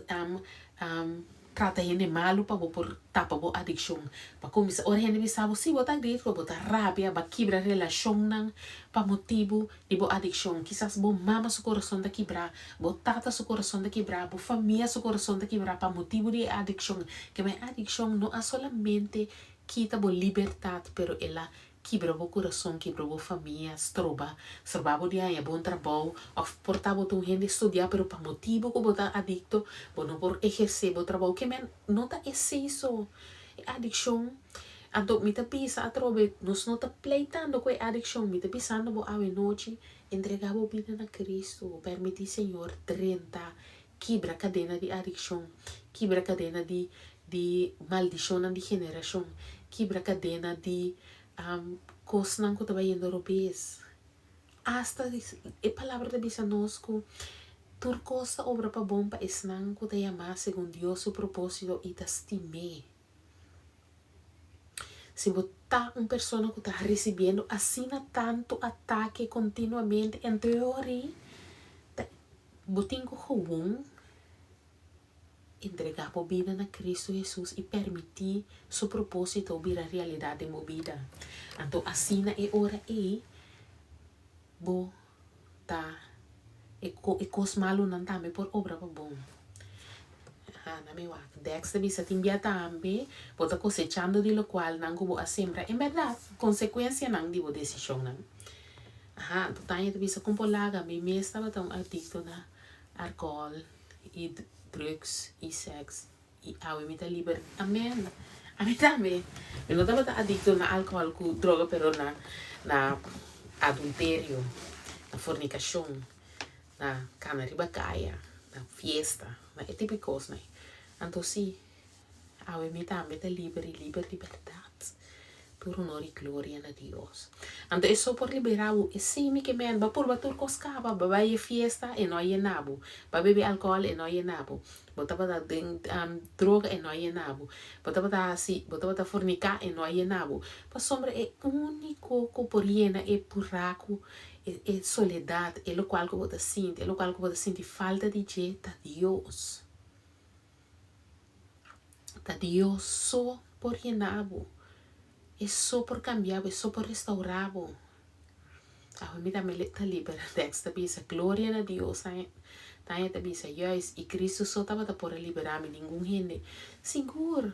Speaker 1: trata hende malu pa bo por tapa bo adikshon. Bo a kuminsá ora hende bisa bo, si bo ta adikto, bo ta rabia, bo a kibra relashonnan pa motibu di bo adikshon. Kisas bo mama su kurason ta kibrá, bo tata su kurason ta kibrá, bo famia su kurason ta kibrá pa motibu di e adikshon. Kema e adikshon no a solamente kita bo libertat, pero el a kibra bo kurason, kibra bo famia, stroba, stroba bo di haña bon trabou, òf por ta bo ta un hende studiá pero pa motibu ku bo ta adikto bo no por ehersé bo trabou. Ke men no ta esei so e adikshon. Anto mi ta bisa atrobe, nos no ta pleitando ku e adikshon, mi ta bisando bo awe nochi, entregá bo bida na Kristu, permití Señor drenta, kibra kadena di adikshon, kibra kadena di di maldishonnan di generashon, kibra kadena di kosnan ku ta bayendo robes. Asta e palabra ta bisa nos ku tur kos ta obra pa bon pa esnan ku ta yamá segun Dios su propósito i ta stim'é. Si bo ta un persona ku ta risibiendo asina tantu atake kontinuamente, en teoria ta bo tin ku gewoon entregá bo bida na Kristu Hesus i permití Su propósito bira realidat den bo bida. Anto asina e ora ei bo ta e e kos malunan tambe por obra pa bon. Aha, na mi wak. Dex ta bisa tin bia tambe bo ta kosechando di lokual nan ku bo a sembra. En bèrdat, konsekuensianan di bo desishonnan. Aha, anto Tania ta bisa kon por laga mi mes tabata un adikto na alkohòl i drugs i sèks i awe mi ta liber. Amen. Ami tambe. Mi no tabata adikto na alkohòl ku droga pero na na adulterio, na fornikashon, na kana riba kaya, na fiesta, na e tipo di kosnan. Anto si, Awe mi tambe ta liber i liber di bèrdat. Tur honor i gloria na Dios. Anto e so por liberá bo. Esei mi ke men. Bo purba tur kos kaba. Bo bai e fiesta, e no a yena bo. Bo a bebe alkohòl, e no a yena bo. Bo tabata den droga, e no a yena bo. Bo tabata hasi, bo tabata forniká, e no a yena bo. Pasobra e úniko ku por yena e buraku, e e soledat, e lokual ku bo ta sinti, e lokual ku bo ta sinti falta di dje, ta Dios. Ta Dios so por yena bo. E so por cambia bo, e so por restaura bo. Awe mi tambe ta liber. Dex ta bisa, Gloria na Dios. Tania ta bisa, Juist, y Cristo so tabata por a libera mi, ningun hende. Sigur!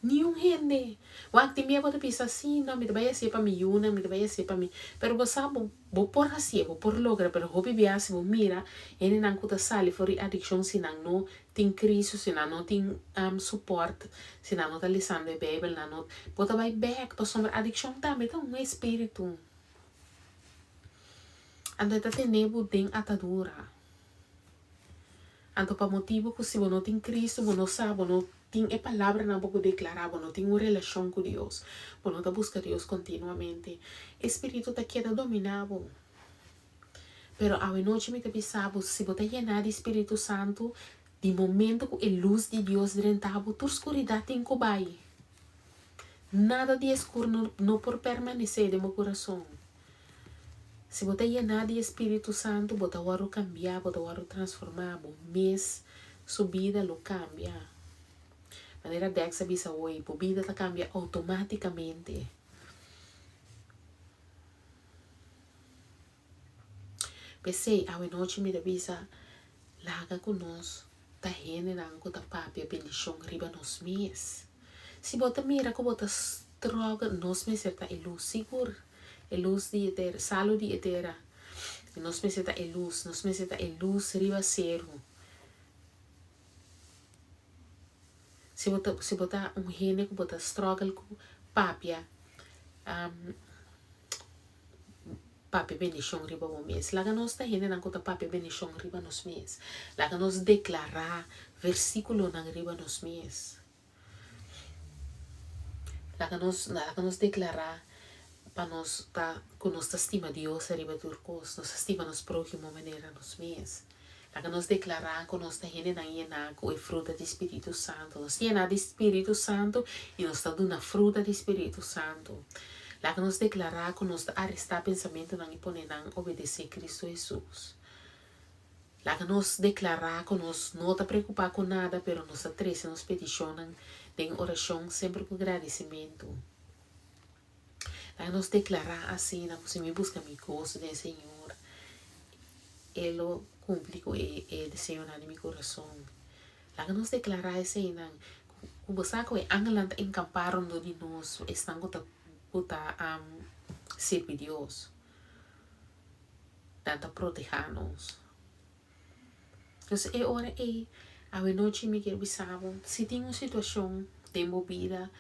Speaker 1: Niun hende! Wak, tin bia bo ta bisa, Sí, no, mi ta bai hacié pa mi yunan, mi ta bai hacié pa mi. Pero bo sa, bo Bo por hacié, bo por logra, pero hopi bia si bo mira hendenan cu ta sali for di adiccion si nan no tin Cristo, si nan no tin support, si nan no ta lesando e Bijbel, nan no, bo ta bay bek pasobra adiccion tambe ta un espiritu. Anto e ta tene bo den atadura. Anto pa motibu ku si bo no tin Kristu, bo no sa, bo no tin e palabranan pa bo deklará, bo no tin un relashon ku Dios, bo no ta buska Dios kontinuamente, e spiritu ta keda dominá bo. Pero awenochi mi ta bisa bo, si bo ta yená di Spiritu Santu, di momento ku e lus di Dios drenta bo, tur skuridat tin ku bai. Nada di e skur no no por permanesé den bo kurason. Si bo ta yená di e Spiritu Santu, bo ta wòrdu kambiá, bo ta wòrdu transformá, bo mes su bida lo kambia. Manera Dex a bisa hoy, bo bida ta kambia outomátikamente. P'esei, awenochi mi ta bisa, laga ku nos ta hendenan ku ta papia bendishon riba nos mes. Si bo ta mira ku bo ta struggle, nos mester ta e lus sigur, e lus di e tera, salu di e tera. I nos mester ta e lus, nos mester ta e lus riba seru. Si bo ta, si bo ta un hende ku bo ta struggle ku papia, Papia bendishon riba bo mes. Laga nos ta hendenan ku ta papia bendishon riba nos mes. Laga nos deklará versíkulonan riba nos mes. Laga nos, laga nos deklará pa nos ta, ku nos ta stima Dios ariba tur kos. Nos ta stima nos próhimo manera nos mes. Laga nos deklará ku nos ta hendenan yená ku e fruta di Spiritu Santu. Nos ta yená di Spiritu Santu i nos ta duna fruta di Spiritu Santu. Laga nos deklará ku nos ta arestá pensamentunan i pone nan obedesé Kristu Hesus. Laga nos deklará ku nos no ta preokupá ku nada, pero nos ta trese nos petishonnan den orashon semper ku gradisimentu. Laga nos deklará asina ku si mi buska mi goso den Señor, E lo kumpli ku e e deseonan di mi kurason. Laga nos deklará eseinan ku bo sa ku e angelnan ta enkampá rondó di nos, esnan ku ta ku ta sirbi Dios. Nan ta protehá nos. Entonces e ora ei, awenochi mi kier bisa bo, si tin un situashon den bo bida,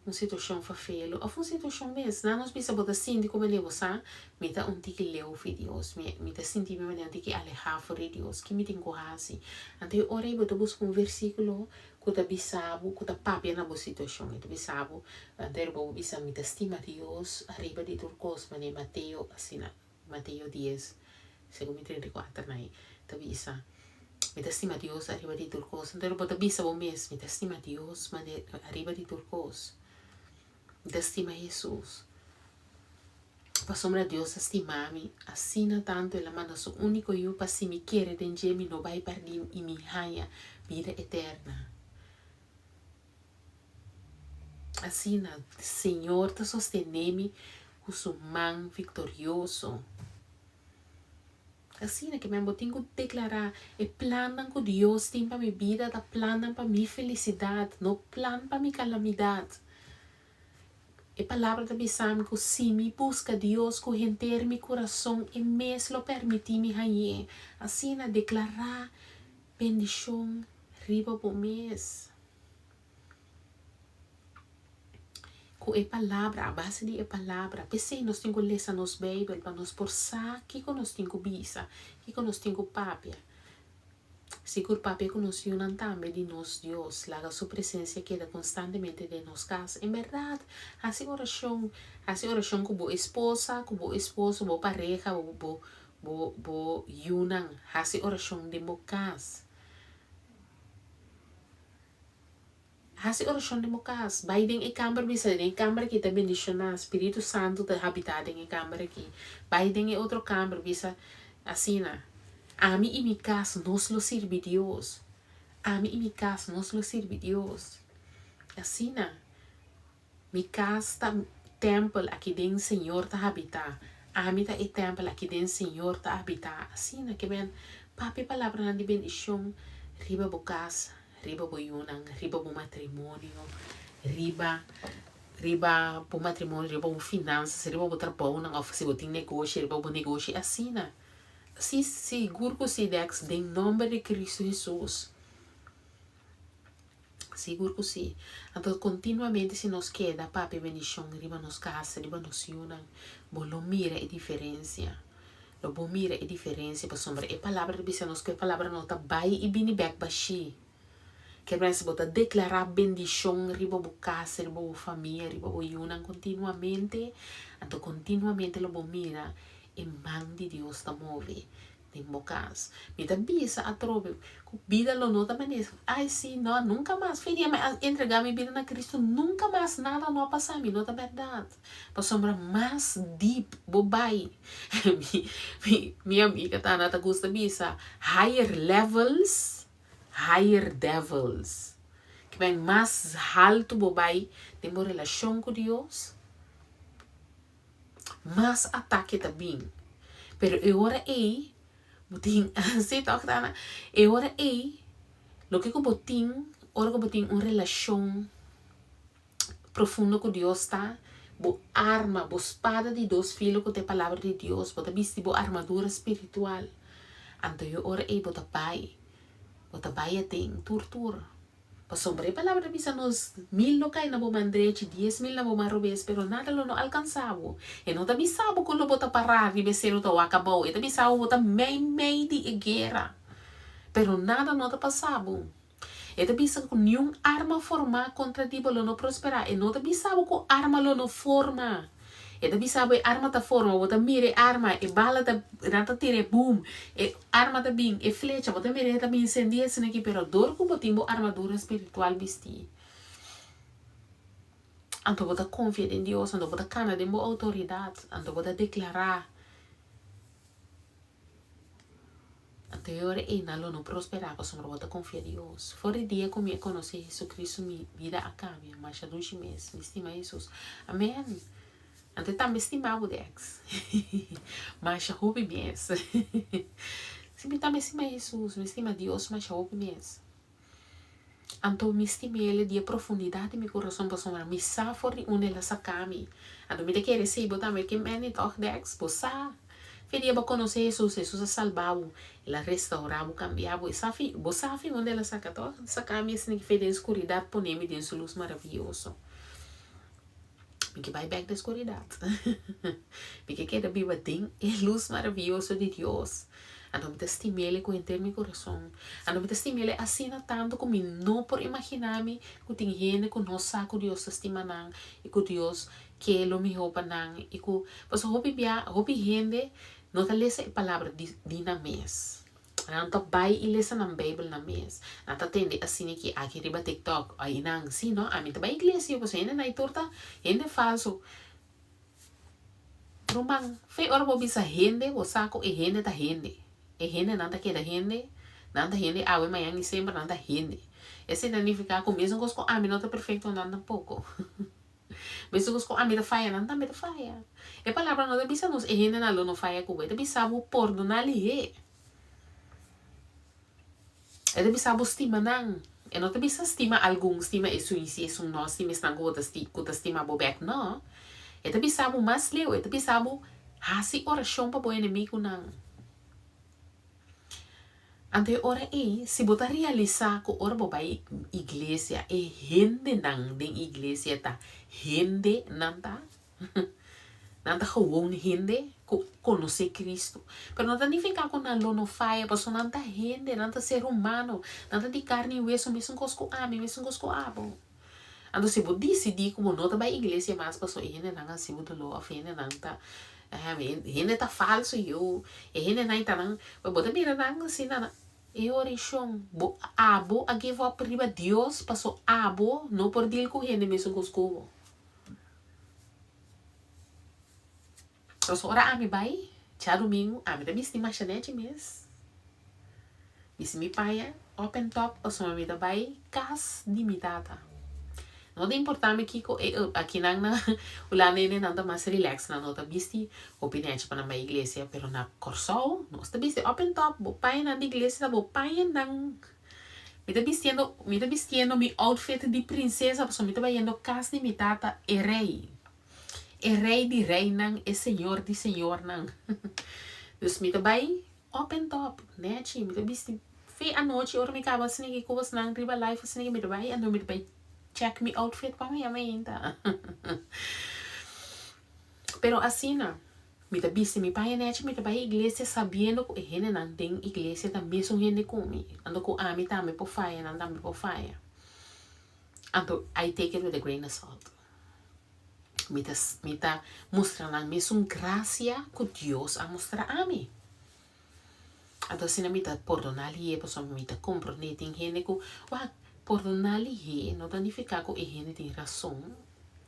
Speaker 1: un situashon fafelu òf un situashon mes, nan nos bisa bo ta sinti ku manera bo sa, mi ta un tiki leu fi Dios, mi mi ta sinti mi manera un tiki alehá for di Dios, ki mi tin ku hasi? Anto e ora ei bo ta buska un versíkulo ku ta bisa bo, ku ta papia na bo situashon, e ta bisa bo, anto e bo bisa mi ta stima Dios ariba di tur kos, manera Mateo asina. Mateo dies, segun mi 34 na e ta bisa, Mi ta stima Dios ariba di tur kos. Anto bo ta bisa bo mes, Mi ta stima Dios ariba di tur kos. Mi ta stima Hesus. Pasobra Dios a stima mi asina tantu, el a manda su úniko Yu pa si mi kere den dje mi no bai pèrdí i mi haña bida eterna. Asina, Señor ta sostené mi ku su man viktorioso. Asina ke men bo tin ku deklará, E plannan ku Dios tin pa mi bida ta plannan pa mi felisidat, no plan pa mi kalamidat. E Palabra ta bisa mi ku si mi buska Dios ku henter mi kurason, e mes lo permití mi hañ'é. Asina, deklará bendishon riba bo mes. Ku e palabra, a base di e palabra. P'esei nos tin ku lesa nos Beibel pa nos por sa kiko nos tin ku bisa, kiko nos tin ku papia. Sigur papia ku nos yunan tambe di nos Dios. Laga su presensia keda konstantemente den nos kas. En bèrdat, hasi orashon. Hasi orashon ku bo esposa, ku bo esposo, bo pareha, bo bo bo bo yunan. Hasi orashon den bo kas. Hasi orashon den bo kas. Bai den e kamber bisa, den e kamber aki ta bendishoná, Spiritu Santu ta habitá den e kamber aki. Bai den e otro kamber bisa asina, Ami i mi kas nos lo sirbi Dios. Ami i mi kas nos lo sirbi Dios. Asina. Mi kas ta tèmpel aki den Señor ta habitá. Ami ta e tèmpel aki den Señor ta habitá. Asina ke men papia palabranan di bendishon riba bo kas, riba bo yunan, riba bo matrimonio, riba riba bo matrimonio, riba bo finansas, riba bo trabounan òf si bo tin negoshi riba bo negoshi. Asina. Si, sigur ku si Dex, den nòmber di Kristu Hesus. Sigur ku si. Anto kontinuamente si nos keda papia bendishon riba nos kas, riba nos yunan, bo lo mira e diferensia. Lo bo mira e diferensia pasobra e palabra ta bisa nos ku e palabra no ta bai i bini bèk bashí. Kier mester si bo ta deklará bendishon riba bo kas, riba bo famia, riba bo yunan kontinuamente, anto kontinuamente lo bo mira e man di Dios ta move. Den bo kas. Mi ta bisa atrobe ku bida lo no ta manera ay si no nunka mas fe dia mi a entrega mi bida na Cristo nunka mas nada no a pasa mi no ta bèrdat pasobra mas deep bo bai mi mi mi amiga Tana ta gusta bisa higher levels higher devils kiben mas haltu bo bai den bo relashon ku Dios Mas atake ta bin. Pero e ora ei, bo tin, sí tòg Tana? E ora ei, loke ku bo tin ora ku bo tin un relashon profundo ku Dios ta bo arma, bo spada di dos filo ku ta e palabra di Dios. Bo ta bisti bo armadura spiritual. Anto e ora ei bo ta bai, bo ta bai aden tur tur. Pasobra e palabra ta bisa nos, Mil lo kai na bo man drechi, 10,000 na bo man robes, pero nada lo no alkansá bo. E no ta bisa bo ku lo bo ta pará riba e seru ta wak abou, e ta bisa bo bo ta mei mei di e guera, pero nada no ta pasa bo. E ta bisa ku niun arma formá kontra di bo lo no prosperá, e no ta bisa bo ku arma lo no forma. E ta bisa bo e arma ta forma, bo ta mira e arma, e bala ta, nan ta tira e boom, e arma ta bin, e flecha, bo ta mira e ta bin sendí esaki aki, pero dor ku bo tin bo armadura spiritual bistí, anto bo ta konfia den Dios, anto bo ta kana den bo outoridat, anto bo ta deklará. Anto e ora ei nan lo no prosperá pasobra bo ta konfia Dios. For di dia ku mi a konosé Hesu-Kristu mi bida a kambia. Masha dushi mes. Mi stima Hesus. Amen! Anto e tambe stima bo Dex. Masha hopi mes. Si mi tambe stima Hesus. Mi stima Dios masha hopi mes. Anto mi stim'El di e profundidat di mi kurason pasobra mi sa for di unda El a saka mi. Anto mi ta kere si bo tambe ke meni tòg Dex, bo sa. Fe dia bo konosé Hesus, Hesus a salba bo, El a restaurá bo, kambia bo. E sa fi, bo sa fi unda El a saka tòg? Saka mi esei fe den skuridat pone mi den su lus maravioso. Mi ke bai bèk den skuridat. Mi ke keda biba den e lus maravioso di Dios. Anto mi ta stim'El ku henter mi kurason. Anto mi ta stim'El asina tantu ku mi no por imaginá mi ku tin hende ku no sa ku Dios ta stima nan i ku Dios ke lo mihó pa nan i ku pasobra hopi bia hopi hende no ta lesa e palabra di di nan mes. Nan ta bai i lesa nan Beibel nan mes. Nan ta tende asina ki aki riba TikTok. Ai nan, si no, ami ta bai iglesia, pasobra hende nan tur ta hende falso. Ruman, fe ora bo bisa hende, bo sa ku e hende ta hende. E hendenan ta keda hende, nan ta hende awe, mañan i semper, nan ta hende. Esei ta nifiká ku mesun kos ku ami no ta perfekto, nan tampoko. Mescos cu ami ta faya, nan tambe ta faya. E palabra no ta bisa nos e hendenan lo no faya cu bo. E ta bisa bo pordona lihé. E ta bisa bo stima nan. E no ta bisa stima algun, stima esun i si esun no, stima esnan cu bo ta cu ta stima bo bek. No. E ta bisa bo mas leu. E ta bisa bo haci oracion pa bo enemigunan. Anto e ora ei, si bo ta realisá ku ora bo bai iglesia e hendenan den iglesia ta hende nan ta, nan ta gewoon hende ku konosé Kristu. Pero no ta nifiká ku nan lo no faya, pasobra nan ta hende, nan ta ser humano, nan ta di karni i weso mesun kos ku ami, mesun kos ku abo. Anto si bo disidí ku bo no ta bai iglesia mas pasobra e hendenan a hasi bo doló òf e hendenan ta hende ta falso yu, e hendenan ta nan, bo ta mira nan asina nan e orashon bo abo a give up riba Dios pasobra abo no por deal ku hende mesun kos ku bo. Pasobra ora ami bai djadumingu ami ta bisti masha nechi mes. Bisti mi paña up en top pasobra mi ta bai kas di mi tata. No ta importa mi kiko e akinan na Hulanda hende nan ta mas relax nan no ta bisti hopi nechi pa nan bai iglesia pero na Kòrsou nos ta bisti up en top bo pañanan di iglesia ta bo pañanan. Mi ta bistiendo mi ta bistiendo mi outfit di prinsesa pasobra mi ta bayendo kas di mi tata e rei. E rei di reinan e señor di señornan. Dus mi ta bai Up en top, nechi, mi ta bisti fe anochi ora mi kaba sniki ku bosnan riba live sniki mi ta bai anto mi ta bai check mi outfit pa mi mainta. Pero asina, mi ta bisti mi paña nechi mi ta bai iglesia sabiendo ku e hendenan den iglesia ta mesun hende ku mi, anto ku ami tambe por faya nan tambe por faya. Anto I take it with a grain of salt. Mi ta mi ta mustra nan mesun gracia cu Dios a mustra ami. Anto asina mi ta pordona lihe pasobra mi ta comprende tin hende cu wak pordona lihe no ta nifica cu e hende tin rason.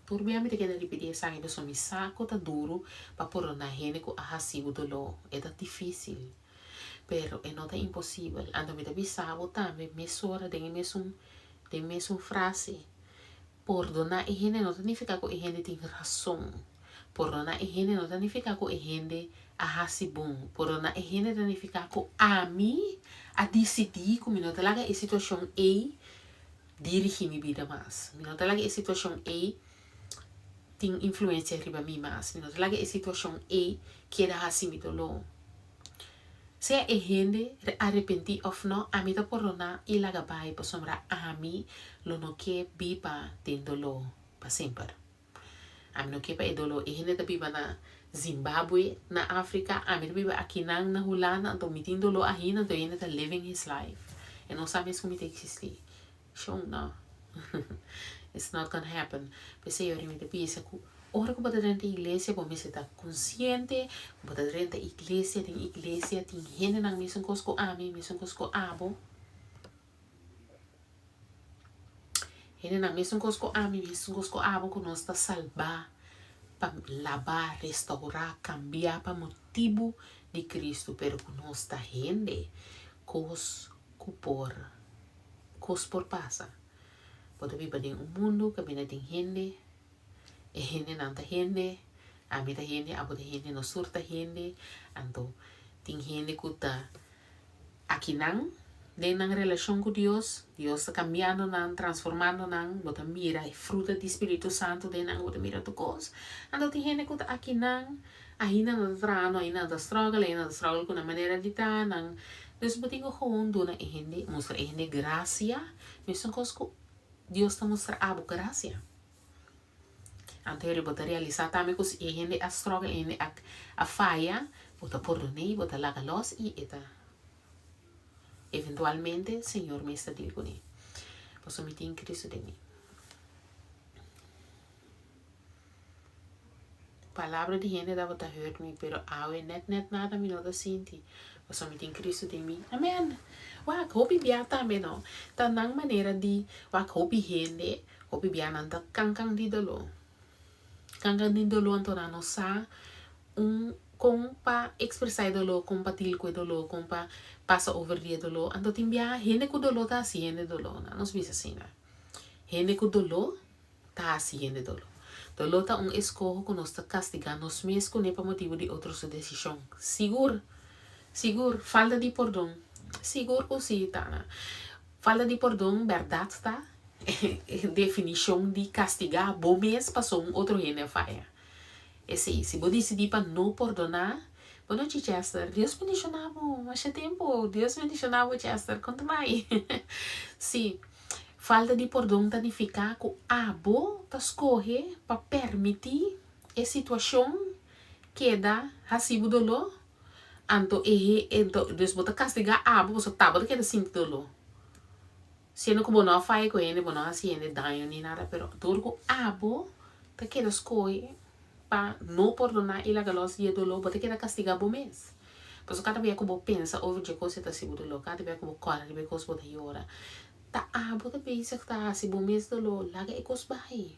Speaker 1: Tur bia mi ta keda ripiti esaki pasobra mi sa cu ta duro pa pordona hende cu a haci bo dolor. E ta dificil pero e no ta imposibel. Anto mi ta bisa bo tambe mesora den e mesun den mesun frase. Pordoná e hende no ta nifiká ku e hende tin rason. Pordoná e hende no ta nifiká ku e hende a hasi bon. Pordoná e hende ta nifiká ku ami a disidí ku mi no ta laga e situashon ei dirigí mi bida mas. Mi no ta laga e situashon ei tin influensia riba mi mas. Mi no ta laga e situashon ei keda hasi mi doló. Sea e hende arepentí òf nò, ami ta pordoná i laga bai pasobra ami lo no ke biba den doló pa semper. Ami no ke pa e doló. E hende ta biba na Zimbabwe, na Afrika, ami ta biba akinan na Hulanda, anto mi tin doló ainda, anto e hende ta living his life. E no sa mes ku mi ta eksistí. Shon, no. It's not gonna happen. P'esei ora mi ta bisa ku ora ku bo ta drenta iglesia bo mester ta konsiente ku bo ta drenta iglesia, den iglesia tin hendenan mesun kos ku ami, mesun kos ku abo. Hendenan mesun kos ku ami, mesun kos ku abo ku nos ta salbá. pa labá, restourá, kambiá pa motibu di Kristu, pero ku nos ta hende, kos ku por kos por pasa. Bo ta biba den un mundu kaminda tin hende, e hendenan ta hende, ami ta hende, abo ta hende, nos tur ta hende, anto tin hende ku ta Akinan, den nan relashon ku Dios, Dios ta kambiando nan, transformando nan, bo ta mira e fruta di Spiritu Santu den nan, bo ta mira tur kos. Anto tin hende ku ta akinan, ainda nan ta trahando, ainda nan ta struggle, ainda nan ta struggle ku nan manera di ta, nan, dus bo tin ku gewoon duna e hende, mustra e hende grasia, mesun kos ku Dios ta mustra abo grasia. Anto bo ta realisá tambe ku si e hende a struggle, e hende a faya, bo ta pordon'é i bo ta laga lòs i e ta eventualmente Señor mes ta deal kuné. Pasobra mi tin Cristo den mi. Palabra di hende tabata hurt mi, pero awe nèt nèt nada mi no ta sinti, pasobra mi tin Cristo den mi. Amen! Wak, hopi bia tambe no, ta nan manera di wak hopi hende. Hopi bia nan ta kankan di doló. Kankan di doló anto nan no sa un kon pa ekspresá e doló, kon pa deal ku e doló, kon pa pasa over di e doló. Anto tin bia hende ku doló ta hasi hende doló. Nan nos bisa asina. Hende ku doló ta hasi hende doló. Doló ta un eskoho ku nos ta kastigá nos mes kuné pa motibu di otro su desishon. Sigur! Sigur! Falta di pordon. Sigur ku si, Tana. Falta di pordon bèrdat ta e definishon di kastigá bo mes paso un otro hende a faya. Esei, si bo disidí pa no pordoná, bo no chi Chester, Dios bendishoná bo, masha tempu, Dios bendishoná bo Chester, kon ta bai? Sí, falta di pordon ta nifiká ku abo ta skohe pa permití e situashon keda hasi bo doló. Anto e he ento dus bo ta kastigá abo pasobra ta bo ta keda sinti doló. Siendo ku bo no a faya ku hende, bo no a hasi hende daño ni nada, pero dor ku abo ta keda skohe pa no pordoná i laga lòs di e doló, bo ta keda kastigá bo mes. Pasobra kada bia ku bo pensa over dje kos e ta hasi bo doló, kada bia ku bo kòrda riba e kos bo ta yora. Ta abo ta bezig ta hasi bo mes doló, laga e kos bai.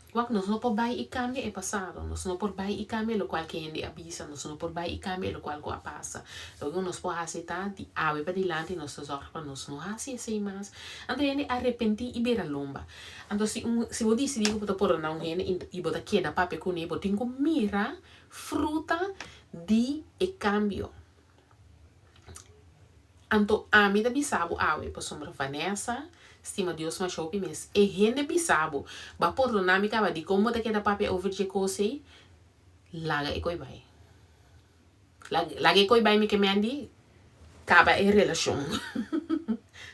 Speaker 1: Wak, nos no por bai i kambia e pasado, nos no por bai i kambia lokual ku hende a bisa, nos no por bai i kambia lokual ku a pasa. Loke ku nos por hasi ta, di awe padilanti nos ta zòrg pa nos no hasi esei mas. Anto hende arepentí i bira lomba. Anto si un si bo disidí ku bo ta pordoná un hende i bo ta keda papia kuné, bo tin ku mira fruta di e kambio. Anto ami ta bisa bo awe, pasobra Vanessa stima Dios masha hopi mes. E hende bisa bo, Ba pordona mi kaba, dikon bo ta keda papia over dje kos ei? Laga e koi bai. Laga e koi bai mi ke mendi kaba e relashon.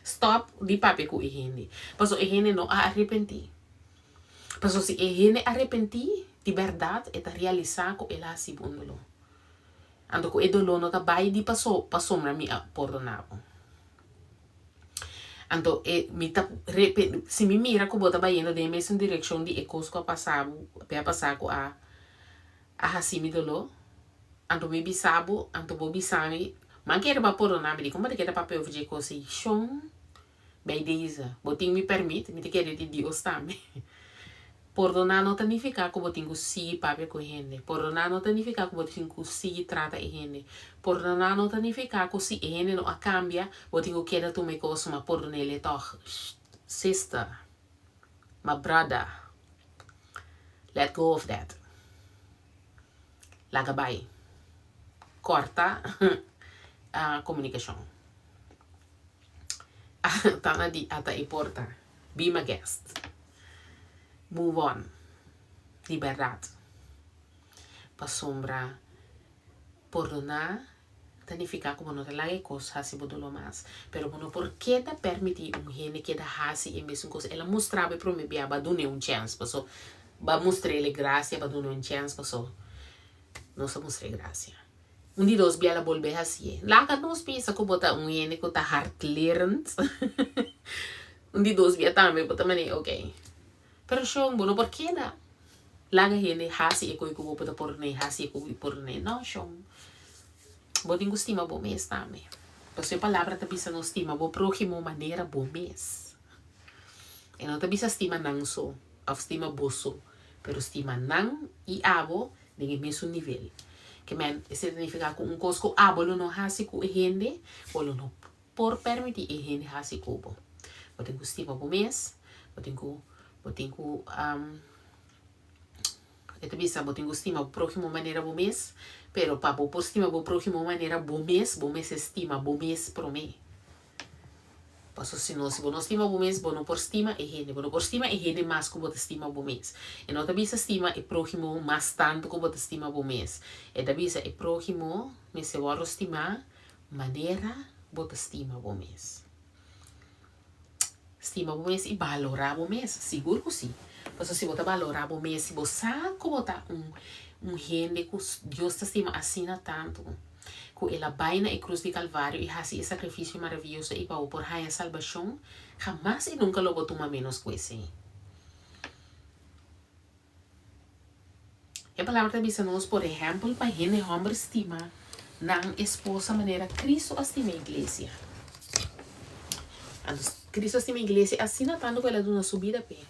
Speaker 1: Stop di papia ku e hende, pasobra e hende no a arepentí. Pasobra si e hende arepentí di bèrdat, e ta realisá ku el a hasi bo un doló. Anto ku e doló no ta bai di paso pasobra mi a pordoná bo. Anto e mi ta repe si mi mira ku bo ta bayendo den e mesun direkshon di e kos ku a pasa bo a pasa ku a a hasi mi doló, anto mi bisa bo, anto bo bisa mi, Man kere bo a pordoná mi, dikon bo ta keda papia over dje kos ei? Shon. Bij deze, bo tin mi permit, mi ta kere di Dios tambe. Pordoná no ta nifiká ku bo tin ku sigui papia ku e hende. Pordoná no ta nifiká ku bo tin ku sigui trata e hende. Pordoná no ta nifiká ku si e hende no a kambia, bo tin ku keda tuma e kos ma pordon'é tòg. Sister, my brother, let go of that. Laga bai. Kòrta komunikashon. Tana di ata e porta. Be my guest. Move on. Di bèrdat. Pasobra pordoná ta nifiká ku bo no ta laga e kos hasi bo doló mas. Pero bo no por keda permití un hende keda hasi e mesun kos. El a mustra bo e promé bia, bo a dun'é un chèns. Paso bo a mustr'é grasia, bo a dun'é un chèns paso nos a mustr'é grasia. Un di dos bia la bolbe hacié. Laga nos bisa cu bo ta un hende cu ta hardlerend. Un di dos bia tambe bo ta mane ok. Pero shon, bo no por keda laga hende haci e coi cu bo ta por ne, haci e cu bo por ne. No, shon. Bo tin cu stima bo mes tambe. Pasobra e palabra ta bisa nos stima bo prohimo manera bo mes. E no ta bisa stima nan so of stima bo so. Pero stima nan i abo den e mesun nivel. Ke men, esei ta nifiká ku un kos ku abo lo no hasi ku e hende, bo lo no por permití e hende hasi ku bo. Bo tin ku stima bo mes, bo tin ku, bo tin ku, e ta bisa bo tin ku stima bo próhimo manera bo mes, pero pa bo por stima bo próhimo manera bo mes, bo mester stima bo mes promé. Paso si no, si bo no stima bo mes, bo no por stima e hende. Bo no por stima e hende mas ku bo ta stima bo mes. E no ta bisa stima e próhimo mas tantu ku bo ta stima bo mes. E ta bisa e próhimo mester wòrdu stimá manera bo ta stima bo mes. Stima bo mes i balorá bo mes. Sigur ku si. Paso si bo ta balorá bo mes, si bo sa ku bo ta un un hende ku Dios ta stima asina tantu, ku el a bai na e krus di Kalvario i hasi e sakrifisio maravioso ei pa bo por haña salbashon, hamas i nunka lo bo tuma ménos ku esei. E Palabra ta bisa nos, por ehèmpel, pa hende hòmber stima nan esposa manera Kristu a stima e iglesia. Anto, Kristu a stima e iglesia asina tantu ku el a duna su bida p'e.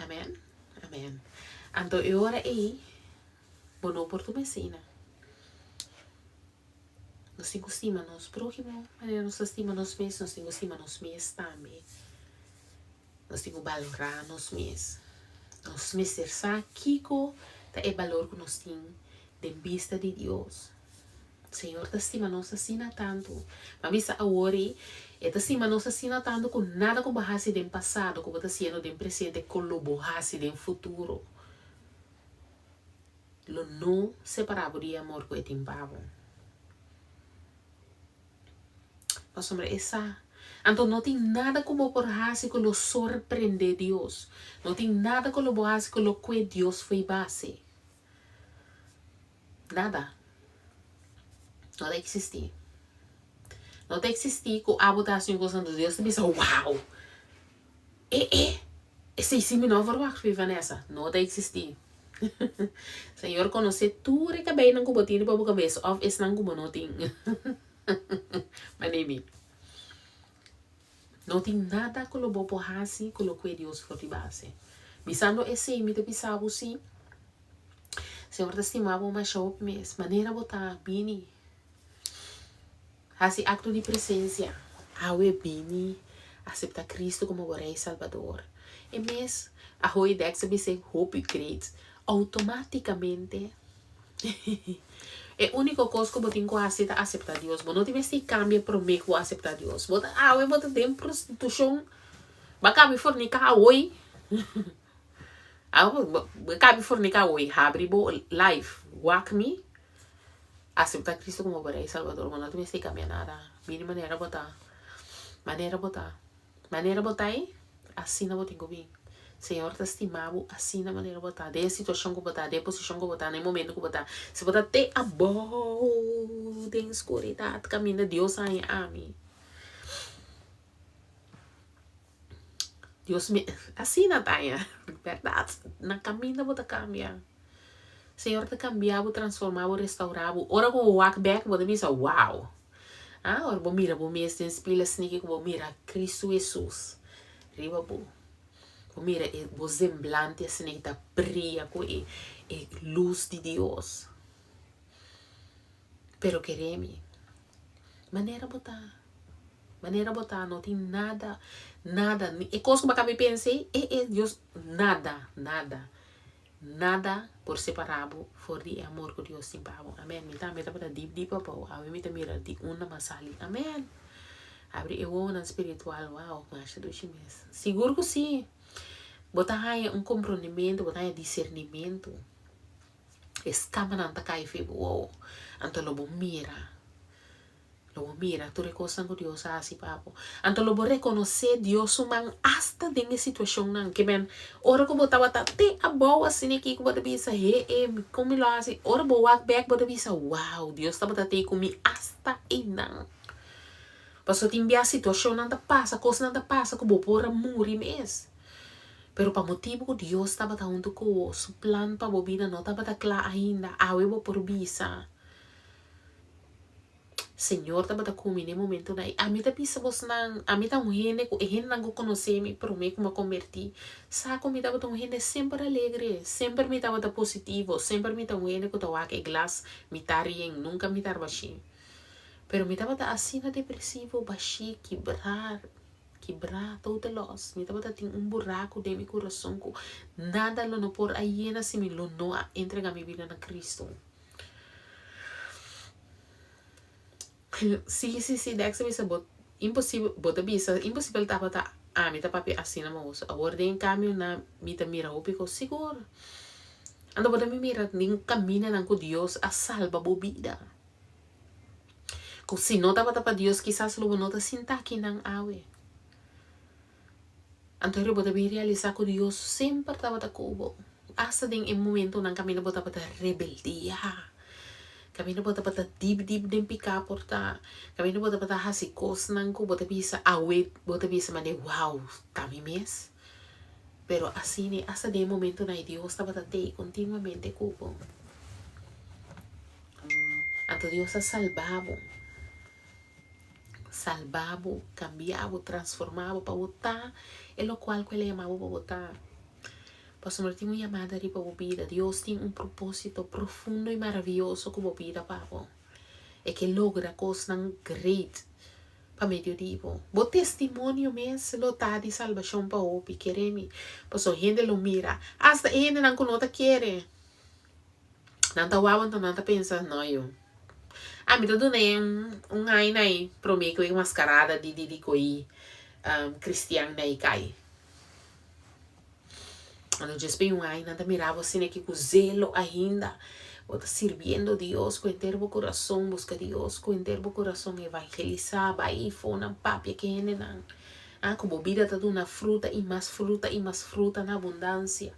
Speaker 1: Amen. Amen. Anto e ora ei, bo no por tuma esina. Nos tin ku stima nos próhimo manera nos ta stima nos mes, nos tin ku stima nos mes tambe. Nos tin ku balorá nos mes. Nos mester sa kiko ta e balor ku nos tin den bista di Dios. Señor ta stima nos asina tantu. Ma bisa awor ei, E ta stima nos asina tantu ku nada ku bo hasi den pasado ku bo ta hasiendo den presente ku lo bo hasi den futuro lo no separá bo di e amor ku e tin pa bo. Pasobra e sa. Anto no tin nada ku bo por hasi ku lo sorprendé Dios. No tin nada ku lo bo hasi ku lo kue Dios fo'i base. Nada. No ta existi. No ta existi ku abo ta hasi un kos anto Dios ta bisa, wow! E e! Esei si mi no a verwacht fi Vanessa. No ta existi. Señor konosé tur e kabeinan ku bo tin riba bo kabes òf esnan ku bo no tin. Manemi. No tin nada ku lo bo por hasi ku lo kue Dios for di base. Bisando esei mi ta bisa bo si. Señor ta stima bo masha hopi mes. Manera bo ta, bini. Hasi acto di presencia. Awe bini acepta Cristo como bo Rey Salbador. E mes, ahoy Dex a bis'é hopi great. Automaticamente e unico cos cu bo tin cu hasi ta acepta Dios. Bo no tin mester cambia prome cu bo acepta Dios. Bo ta awe bo ta den prostitucion. Bo a cambia fornica awoy. Bo kabi forniká hoy, habri bo life, wak mi, aseptá Cristo komo bo Rei Salbador, bo no ta mester kambia nada, bini manera bo ta, manera bo ta, manera bo ta ei, asina bo tin ku bin. Señor ta stima bo asina manera bo ta, den e situashon ku bo ta, den e posishon ku bo ta, na e momento ku bo ta. Si bo ta te abou den skuridat kaminda Dios a haña ami. Dios mi, asina ta ya, berdad, na caminda bo ta cambia. Señor ta cambia bo, transforma bo, restaura bo. Ora cu bo wak bek, bo ta bisa, wow. Ah, ora bo mira bo mes den spil asina cu bo mira Cristo Jesus riba bo. Bo mira e bo semblante asina ta bria cu e e luz di Dios. Pero kere mi, manera bo ta. Manera bo ta no tin nada, nada, e kos ku bo a kaba di pensa ei, e e Dios, nada, nada, nada por separá bo for di e amor ku Dios tin pa bo. Amèn. Mi tambe tabata dip dip abou, awe mi ta mira di unda mi a sali. Amèn. Abri e wowonan spiritual, wow, masha dushi mes. Sigur ku si. Bo ta haña un komprondementu, bo ta haña disernimentu. E skamanan ta kai for bo wowo, anto lo bo mira. Lo bo mira tur e kosnan ku Dios a hasi pa bo. Anto lo bo rekonosé Dios su man asta den e situashonnan. Ke men, ora ku bo tabata te abou asina aki ku bo ta bisa, He e, kon mi lo hasi? Ora bo wak bèk bo ta bisa, Wow, Dios tabata te ku mi asta einan. Pasobra tin bia situashonnan ta pasa, kosnan ta pasa ku bo por a muri mes. Pero pa motibu ku Dios tabata huntu ku bo, su plan pa bo bida no tabata kla ainda. Awe bo por bisa. Señor tabata ku mi na e momentonan ei. Ami ta bisa bosnan, ami ta un hende ku e hendenan ku konosé mi promé ku mi a kombertí sa ku mi tabata un hende semper alegre, semper mi tabata positivo, semper mi ta un hende ku ta wak e glas mitá rien, nunka mitar bashí. Pero mi tabata asina depresivo, bashí, kibrá, kibrá, total loss. Mi tabata tin un buraku den mi kurason ku nada lo no por a yena si mi lo no a entregá mi bida na Kristu. Sí, sí, sí, Dex a bisa bo imposibel, bo ta bisa imposibel tabata ami ta papia asina moos. Awor den cambio na mi ta mira hopi cos sigur. Anto bo ta mi mira den caminanan cu Dios a salba bo bida. Cu si no tabata pa Dios kisas lo bo no ta sinta akinan awe. Anto bo ta bin realisa cu Dios semper tabata cu bo. Asta den e momentonan caminda bo tabata rebeldia, caminda bo tabata dip dip den pica por ta, caminda bo tabata haci cosnan cu bo ta bisa awe bo ta bisa mane wow ta mi mes. Pero asina asta den e momentonan Dios tabata tey continuamente cu bo. Anto Dios a salba bo. Salba bo, kambia bo, transforma bo pa bo ta e lokual ku el a yama bo pa bo ta. Pasobra tin un yamada riba bo bida. Dios tin un propósito profundo i maravioso ku bo bida pa bo. E ke logra kosnan great pa medio di bo. Bo testimonio mes lo ta di salbashon pa hopi, kere mi. Pasobra hende lo mira, asta e hendenan ku no ta kere. Nan ta wou anto nan ta pensa, no yo. Ami ta duna e un aina ei prome ku e maskarada di di di koi kristian nei kai. Anto djes p'e un aina nan ta mira bo asina ki ku zelo ainda. Bo ta sirbiendo Dios ku henter bo kurason, buska Dios ku henter bo kurason, evangelisá, bai ifo nan papia ku e hendenan. Ah, ku bo bida ta duna fruta i mas fruta i mas fruta na abundansia.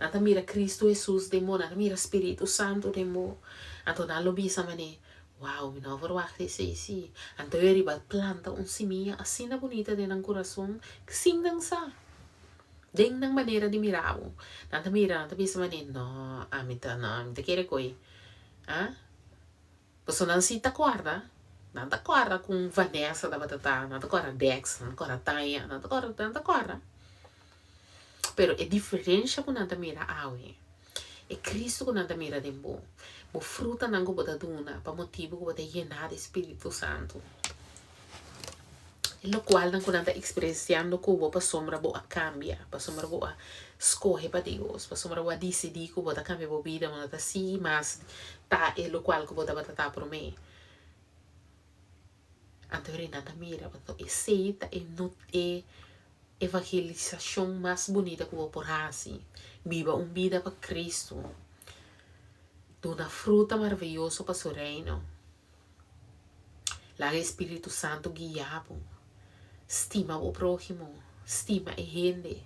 Speaker 1: Nan ta mira Cristo Hesus den bo, nan ta mira Spiritu Santu den bo. Anto nan lo bisa manera, Wow, mi no a verwagt esei si. Anto e riba planta un simia asina bunita den nan kurason sin nan sa. Den nan manera di mira bo. Nan ta mira, nan ta bisa manera, No, ami ta, no, ami ta kere koe. Ah? Pasobra nan si ta kòrda, nan ta kòrda kon Vanessa tabata ta, nan ta kòrda Dex, nan ta kòrda Tanya, nan ta kòrda, nan ta kòrda. Pero e diferensha ku nan ta mira awe, e Cristo ku nan ta mira den bo, bo frutanan ku bo ta duna pa motibu ku bo ta yená di Spiritu Santu, e lokualnan ku nan ta eksperensiando ku bo pasobra bo a kambia, pasobra bo a skohe pa Dios, pasobra bo a disidí ku bo ta kambia bo bida, bo no ta sigui mas ta e lokual ku bo tabata ta promé. Anto e nan ta mira, pasobra esei ta e no e evangelisashon mas bunita ku bo por hasi, biba un bida pa Kristu, duna fruta maraviyoso pa su Reino. Laga e Spiritu Santu guia bo. Stima bo próhimo, stima e hende,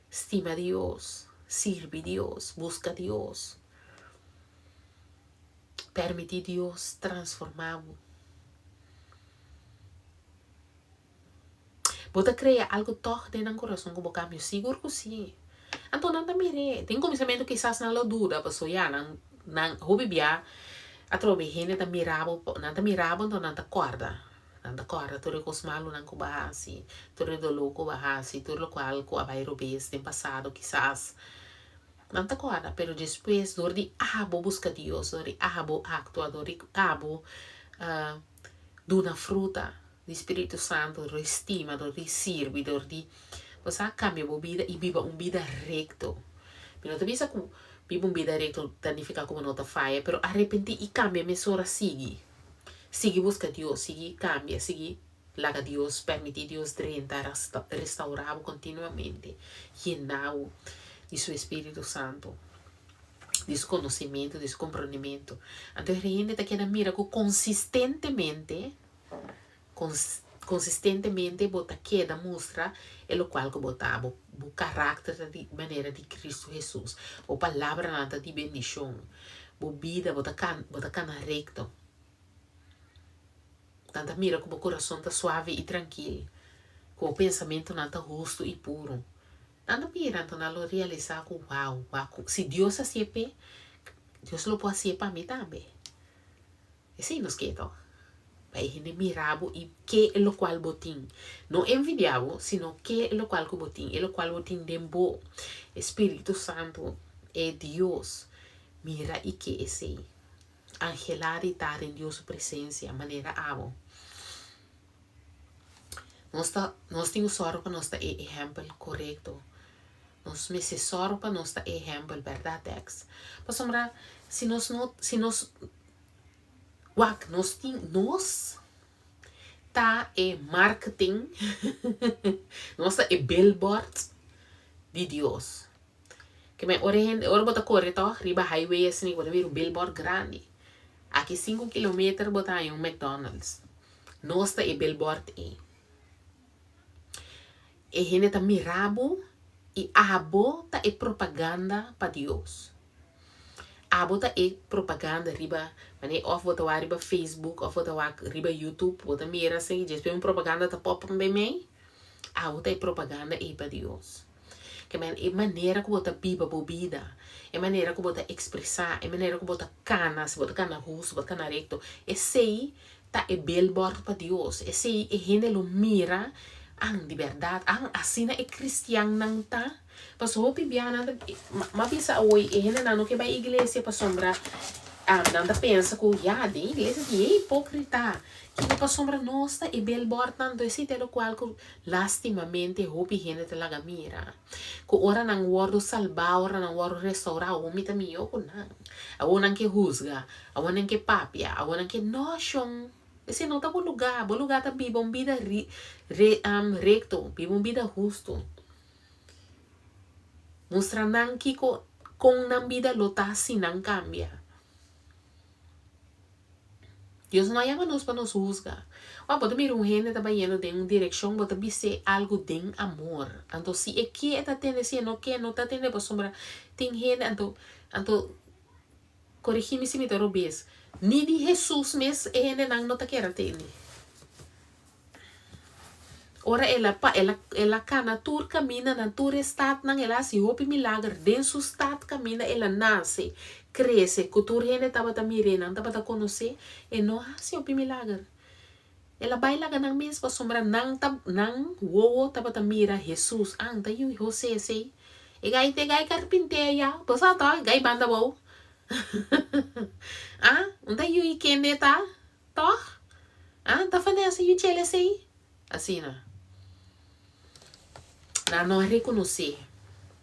Speaker 1: stima Dios, sirbi Dios, buska Dios. Permití Dios transformá bo. Bo ta krea algu tòg den nan kurason ku bo kambio? Sigur ku sí. Anto nan ta mir'é. Den kuminsamentu kisas nan lo duda, pasobra ya nan nan hopi bia atrobe hende ta mira bo, nan ta mira bo anto nan ta kòrda. Nan ta kòrda tur e kos malunan ku bo a hasi, tur e doló ku bo a hasi, tur lokual ku a bai robes den pasado kisas. Nan ta kòrda, pero despues dor di abo buska Dios, dor di abo aktua, dor di abo duna fruta di Spiritu Santu, dor di stima, dor di sirbi, dor di bo sa kambia bo bida i biba un bida rekto. Mi no ta bisa ku biba un bida rekto ta nifiká ku bo no ta faya, pero arepentí i kambia mesora sigui. Sigui buska Dios, sigui kambia, sigui laga Dios, permití Dios drenta, restaurá bo kontinuamente, yena bo di su Espíritu Santu. di su conocimiento, di su comprendimiento. Anto e hende ta keda mira cu consistentemente, consistentemente bo ta keda mustra e locual cu bo ta, bo, bo caracter ta di manera di Cristo Jesus, bo palabranan ta di bendicion, bo bida bo ta can, bo ta cana recto. Nan ta mira cu bo corazon ta suave y trankil, cu bo pensamentonan ta husto y puro. Nan ta mira, anto nan lo realisá ku wou, wak ku si Dios hasié p'e, Dios lo por hasié pa mi tambe. Esei nos ke tòg. Pa e hende mira bo i ke e lokual bo tin. No envidia bo, sino ke e lokual ku bo tin, e lokual bo tin den bo. E Spiritu Santu, e Dios, mira i ke esei. Anhelá di ta den Dios su presensia, manera abo. Nos ta, nos tin ku sòru pa nos ta e ehèmpel korekto. Nos mester sòru pa nos ta e ehèmpel, bèrdat, Dex? Pasobra si nos no, si nos wak, nos tin, nos ta e marketing, nos ta e billboard di Dios. Ke men ora hende, ora bo ta kore tòg riba highway asina bo ta mira un billboard grandi. Aki sinku kilometer bo ta haña un McDonald's. Nos ta e billboard ei. E hende ta mira bo i abo ta e propaganda pa Dios. Abo ta e propaganda riba manera òf bo ta wak riba Facebook òf bo ta wak riba YouTube bo ta mira asina djes un propaganda ta pop up bei mei. Abo ta e propaganda ei pa Dios. Ke men e manera ku bo ta biba bo bida, e manera ku bo ta ekspresá, e manera ku bo ta kana, si bo ta kana hustu, bo ta kana rekto, esei ta e billboard pa Dios. Esei e hende lo mira, an, di bèrdat, an, asina e kristiannan ta. Pasobra hopi bia nan ta, m'a bisa awor e hendenan no ke bai iglesia pasobra nan ta pensa ku ya, den iglesia tin e hipókrita. Kiko pasobra nos ta e billboardnan, enton esei ta e lokual ku lastimamente hopi hende ta laga mira. Ku ora nan wòrdu salbá, ora nan wòrdu restourá, awor mi ta mihó ku nan. Awor nan ke husga, awor nan ke papia, awor nan ke, no shon, esei no ta bo lugá, bo lugá ta biba un bida rekto, biba un bida hustu. Mustra nan kiko, kon nan bida lo ta si nan kambia. Dios no a yama nos pa nos husga. Ora bo ta mira un hende ta bayendo den un direkshon, bo ta bis'é algu den amor. Anto si e ke e ta tende, si e no ke no ta tende pasobra tin hende anto anto korigí mi si mi ta robes, ni di Hesus mes e hendenan no ta kere a tende. Ora el a pa el a el a kana tur kaminda na tur e statnan, el a hasi hopi milager den su stat kaminda el a nase, krese, ku tur hende tabata mir'é, nan tabata konos'é, e no a hasi hopi milager. El a bai laga nan mes pasobra nan ta nan wowo tabata mira Hesus. Ah, ta yu Hosé esei. E gai ta e gai karpinté ya. Bo sa tòg, e gai banda abou. Ah, un ta yu i kende ta? Tòg? Ah, ta Vanessa yu chele esei? Asina. Nan no a rekonosé.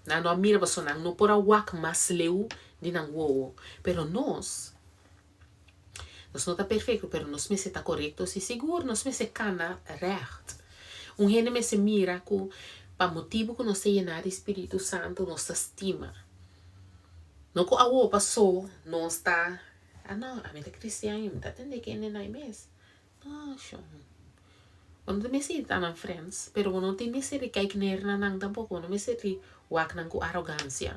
Speaker 1: Nan no a mira pasobra nan no por a wak mas leu di nan wowo. Pero nos, nos no ta perfekto, pero nos mester ta korekto si. Sigur nos mester kana règt. Un hende mester mira ku pa motibu ku nos ta yená di Spiritu Santu nos ta stima. No ku awo pasó nos ta Ah no, ami ta cristian y mi ta atende kende na e mes. No, shon. Bo no ta mester di ta nan friends, pero bo no tin mester di kijk neer na nan tampoco. Bo no mester di wak nan cu arogancia.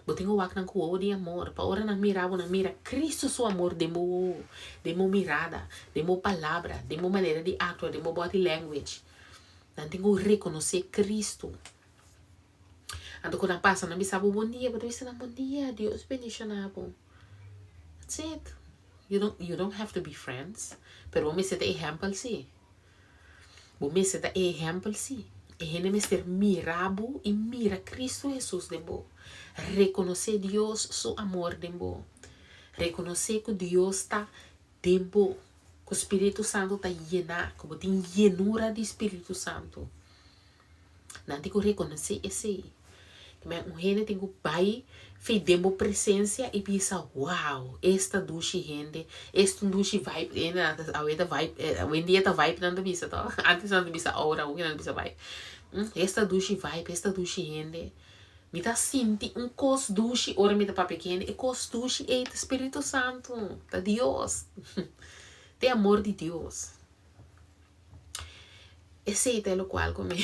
Speaker 1: Bo tin cu wak nan cu wowo di amor, pa ora nan mira bo, nan mira Cristo su amor den bo wowo, den bo mirada, den bo palabra, den bo manera di actua, den bo body language. Nan tin cu reconoce Cristo. Anto ku nan pasa nan bisa bo bon dia, bo ta bisa nan bon dia, Dios bendiciona bo. That's it. You don't, you don't have to be friends, pero bo mester ta ehempel si. Bo mester ta e ehempel si. E hende mester mira bo i mira Cristo Jesus den bo. Reconoce Dios su amor den bo. Reconoce ku Dios ta den bo. Ku Spiritu Santo ta yena, ku bo tin yenura di Spiritu Santo. Nan tin ku rekonosé esei. Men un hende tin ku bai fi den bo presensia i bisa, wow, esta dushi hende, esta un dushi vibe. Hende nan ta, awe ta vibe, awendia ta vibe nan ta bisa to. Antes nan ta bisa aura, awe nan ta bisa vibe. Esta dushi vibe, esta dushi hende. Mi ta sinti un kos dushi ora mi ta papia ku hende. E kos dushi ei ta Spiritu Santu, ta Dios. Ta e amor di Dios. Esei ta e lokual ku mi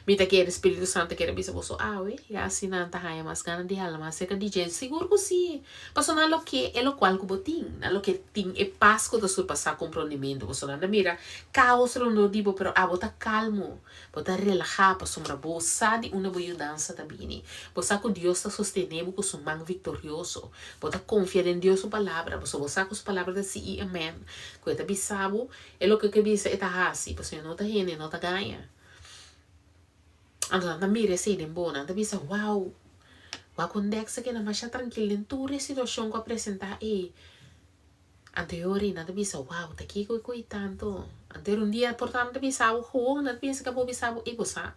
Speaker 1: mi ta kere Spiritu Santu kere bisa boso awe, ya si nan ta haña mas gana di hala mas serka di dje. Sigur ku si! Pasobra nan lo ke e lokual ku bo tin. Nan lo ke tin e pas ku ta surpasá komprondimentu. Pasobra nan ta mira kaos rondó di bo, pero abo ta kalmu. Bo ta relahá pasobra bo sa di unda bo yudansa ta bini. Bo sa ku Dios ta sostené bo ku su man viktorioso. Bo ta konfia den Dios su Palabra, pasobra bo sa ku su Palabra ta sí i amèn, ku e ta bisa bo E loke ke bisa e ta hasi, pasobra e no ta hende, e no ta gaña. Anto nan ta mira esei den bo, nan ta bisa, Wow! Wak kon Dex a keda masha trankil den tur e situashon ku a presentá ei. Anto e ora ei nan ta bisa, Wow, ta kiko e ko'i tantu? Anto era un dia por ta nan ta bisa bo gewoon, nan ta pensa ku abo bisa bo, ei bo sa.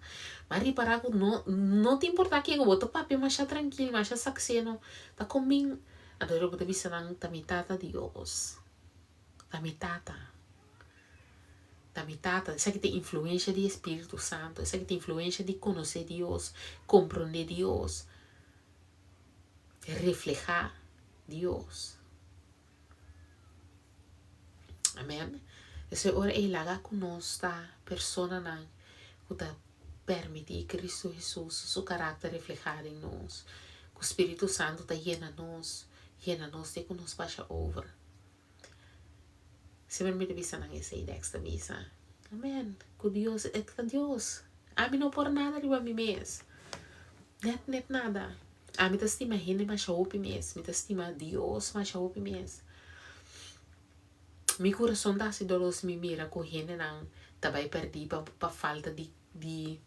Speaker 1: Bo a ripará ku no no ta importá kiko, bo ta papia masha trankil, masha sakseno, ta kombin. Anto e ora bo ta bisa nan, Ta mi Tata Dios. Ta mi Tata. Ta mi Tata. Esaki ta influencia di e Spiritu Santo. Esaki ta influencia di conoce Dios, comprende Dios, refleha Dios. Amen. Esei ora ei laga ku nos ta personanan ku ta permití Cristo Jesus su karakter reflehá den nos. Ku Spiritu Santo ta yena nos, yena nos te ku nos basha over. Semper mi ta bisa nan esei, Dex ta bisa. Amen. Ku Dios, e ta Dios. Ami no por nada riba mi mes. Net, net nada. Ami ta stima hende masha hopi mes. Mi ta stima Dios masha hopi mes. Mi kurason ta hasi dolor si mi mira ku hendenan ta bai pèrdí pa pa falta di di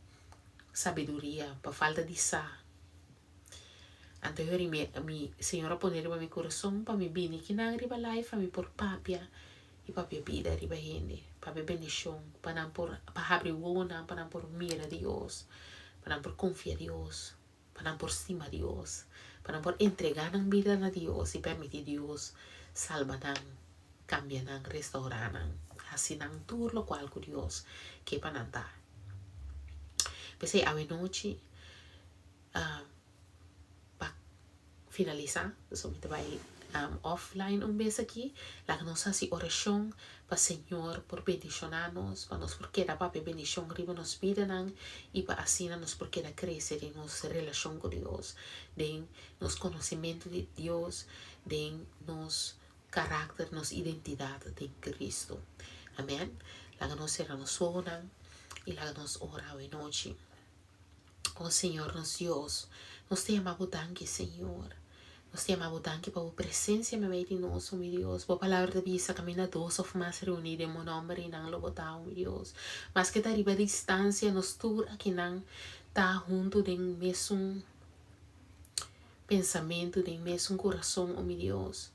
Speaker 1: sabiduria, pa falta di sa. Anto hori mi mi Señor a pone riba mi kurason pa mi bini kinan riba live pa mi por papia i papia bida riba hende, papia bendishon pa nan por pa habri wowonan pa nan por mira Dios, pa nan por konfia Dios, pa nan por stima Dios, pa nan por entrega nan bida na Dios i permiti Dios salba nan, kambia nan, restaura nan, hasi nan tur lokual ku Dios ke pa nan ta. P'esei awenochi. Pa finalisá, so mi ta bai offline un bes aki, laga nos hasi orashon pa Señor por bendishoná nos, pa nos por keda papia bendishon riba nos bidanan i pa asina nos por keda krese den nos relashon ku Dios, den nos konosementu di Dios, den nos karakter, nos identidat den Kristu. Amèn. Laga nos sera nos wowonan i laga nos ora awe nochi. Oh Señor nos Dios, nos ta yama Bo danki, Señor. Nos ta yama Bo danki pa Bo presencia meimei di nos, oh mi Dios. Bo palabra ta bisa caminda dos of mas reuni den Bo nomber y nan lo Bo ta, oh mi Dios. Maske ta riba distancia, nos tur akinan ta hunto den mesun pensamento, den mesun curason, oh mi Dios.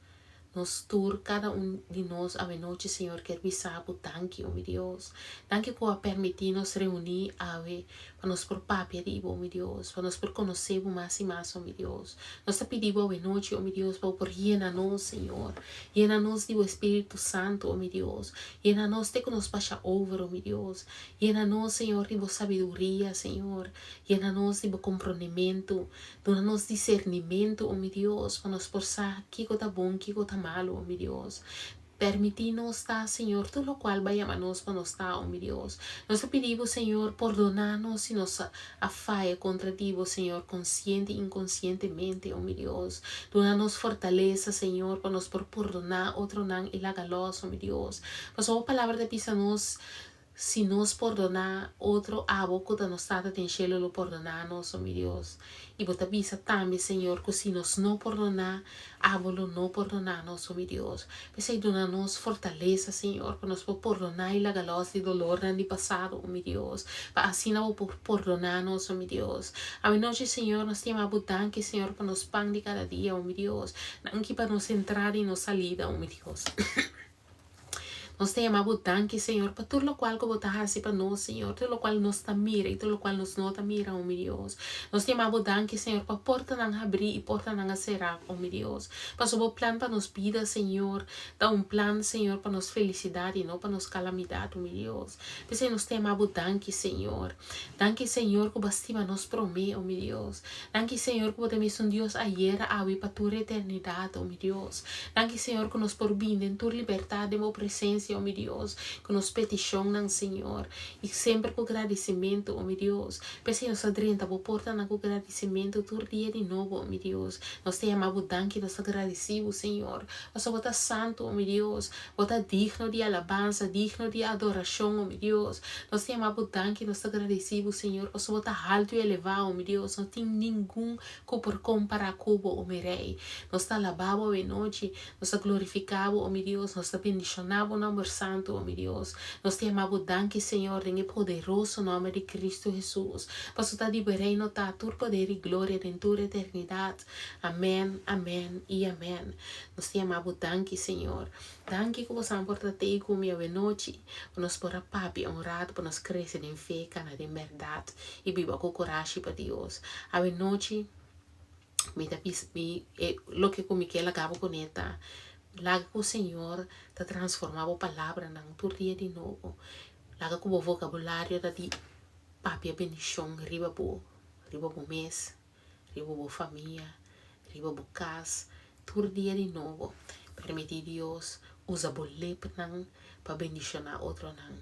Speaker 1: Nos tur, kada un di nos awenochi, Señor, kier bisa Bo danki, o mi Dios. Danki ku a permití nos reuní awe pa nos por papia di Bo, o mi Dios, pa nos por konosé Bo mas i mas, o mi Dios. Nos ta pidi Bo awenochi, o mi Dios, pa Bo por yena nos, Señor. Yena nos di Bo Espíritu Santu, o mi Dios. Yena nos te ku nos basha over, o mi Dios. Yena nos, Señor, di Bo sabiduria, Señor. Yena nos di Bo komprondementu. Duna nos disernimentu, o mi Dios, pa nos por sa kiko ta bon, kiko ta malu, o mi Dios. Permití nos ta, Señor, tur lokual Bo a yama nos pa nos ta, o mi Dios. Nos ta pidi Bo, Señor, pordoná nos si nos a faya kontra di Bo, Señor, konsiente i inkonsientemente, o mi Dios. Duna nos fortalesa, Señor, pa nos por pordoná otronan i laga lòs, o mi Dios. Pasobra Bo Palabra ta bisa nos, Si nos pordoná otro, abo ku ta nos Tata den shelu lo pordoná nos, o mi Dios. I bo ta bisa tambe, Señor, ku si nos no pordoná, abo lo no pordoná nos, o mi Dios. P'esei duna nos fortalesa, Señor, pa nos por pordoná i laga lòs di dolornan di pasado, o mi Dios, pa asina bo por pordoná nos, o mi Dios. Awenochi, Señor, nos ta yama bo danki, Señor, pa nos pan di kada dia, o mi Dios. Danki pa nos entrada i nos salida, o mi Dios. Nos ta yama Bo danki, Señor, pa tur lokual ku Bo ta hasi pa nos, Señor, tur lokual nos ta mira i tur lokual nos no ta mira, o mi Dios. Nos ta yama Bo danki, Señor, pa portanan habrí i portanan a será, o mi Dios. Pasobra Bo plan pa nos bida, Señor, ta un plan, Señor, pa nos felisidat i no pa nos kalamidat, o mi Dios. P'esei nos ta yama Bo danki, Señor. Danki, Señor, ku Bo a stima nos promé, o mi Dios. Danki, Señor, ku Bo ta mesun Dios ayer, awe i pa tur eternidat, o mi Dios. Danki, Señor, ku nos por bini den tur libertat den Bo presensia. abundansia, o mi Dios, ku nos petishonnan, Señor, i semper ku gradisimentu, o mi Dios. P'esei nos ta drenta bo portanan ku gradisimentu tur dia di nobo, o mi Dios. Nos ta yama bo danki, nos ta gradisí bo, Señor, pasobra bo ta santu, o mi Dios. Bo ta digno di alabansa, digno di adorashon, o mi Dios. Nos ta yama bo danki, nos ta gradisí bo, Señor, pasobra bo ta haltu i elevá, o mi Dios. No tin ningun ku por kompará ku bo, o mi Rei. Nos ta alabá bo awenochi, nos ta glorifiká bo, o mi Dios, nos ta bendishoná bo nòmber santu, o mi Dios. Nos ta yama bo danki, Señor, den e poderoso nòmber di Kristu Hesus, pasobra ta di bo Reino ta tur poder i gloria den tur eternidat. Amèn, amèn i amèn. Nos ta yama bo danki, Señor. Danki ku bo san por ta tei ku mi awenochi, pa nos por a papia un ratu, pa nos krese den fe, kana den bèrdat i biba ku kurashi pa Dios. Awenochi mi ta bisa mi e loke ku mi ke laga bo kuné ta, laga ku Señor ta transformá bo palabranan tur dia di nobo. Laga ku bo vokabulario ta di papia bendishon riba bo, riba bo mes. riba bo famia, riba bo kas, tur dia di nobo. Permití Dios usa bo lepnan pa bendishoná otronan.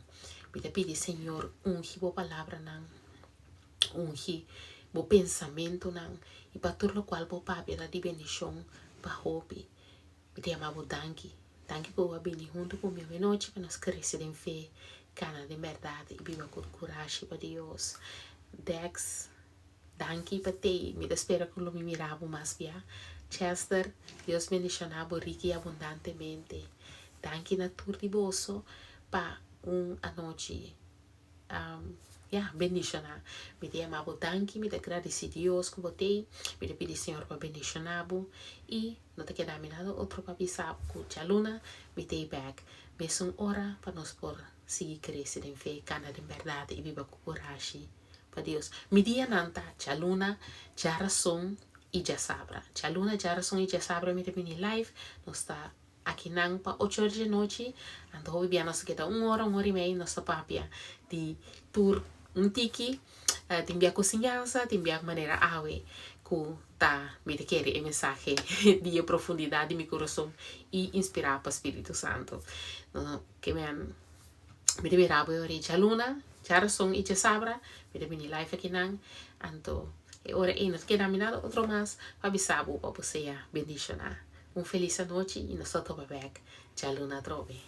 Speaker 1: Mi ta pidi Señor ungi bo palabranan, ungi bo pensamentunan i pa tur lokual bo papia ta di bendishon pa hopi. Mi ta yama bo danki. Danki ku bo a bini huntu ku mi awenochi pa nos krese den fe, kana den bèrdat i biba ku kurashi pa Dios. Dex. Danki pa tei, mi ta spera ku lo mi mira bo mas bia. Chester, Dios bendishona bo riki i abundantemente. Danki na tur di boso pa un anochi ya bendishona. Mi ta yama bo danki, mi ta gradisi Dios ku bo tei, mi ta pidi Señor pa bendishona bo i no ta keda mi nada otro pa bisa bo ku djaluna mi tei bek mesun ora pa nos por sigui krese den fe, kana den bèrdat i biba ku kurashi. Pa Dios. Mi dianan ta djaluna, djarason i djasabra. Djaluna, djarason i djasabra mi ta bini live. Nos ta akinan pa ocho or djanochi. Anto hopi bia nos ta keda un ora, un ora i mei nos ta papia di tur un tiki. Tin bia ku siñansa, tin bia manera awe ku ta mi ta kere e mensahe di e profundidat di mi kurason i inspirá pa Spiritu Santu. Ke men. Mi ta bira bo e ora ei djaluna, djarason i djasabra, mi ta bini live akinan. Anto e ora ei no ta keda mi nada otro mas pa bisa bo pa bo sea bendishoná. Un felis anochi i nos ta topa bek djaluna atrobe.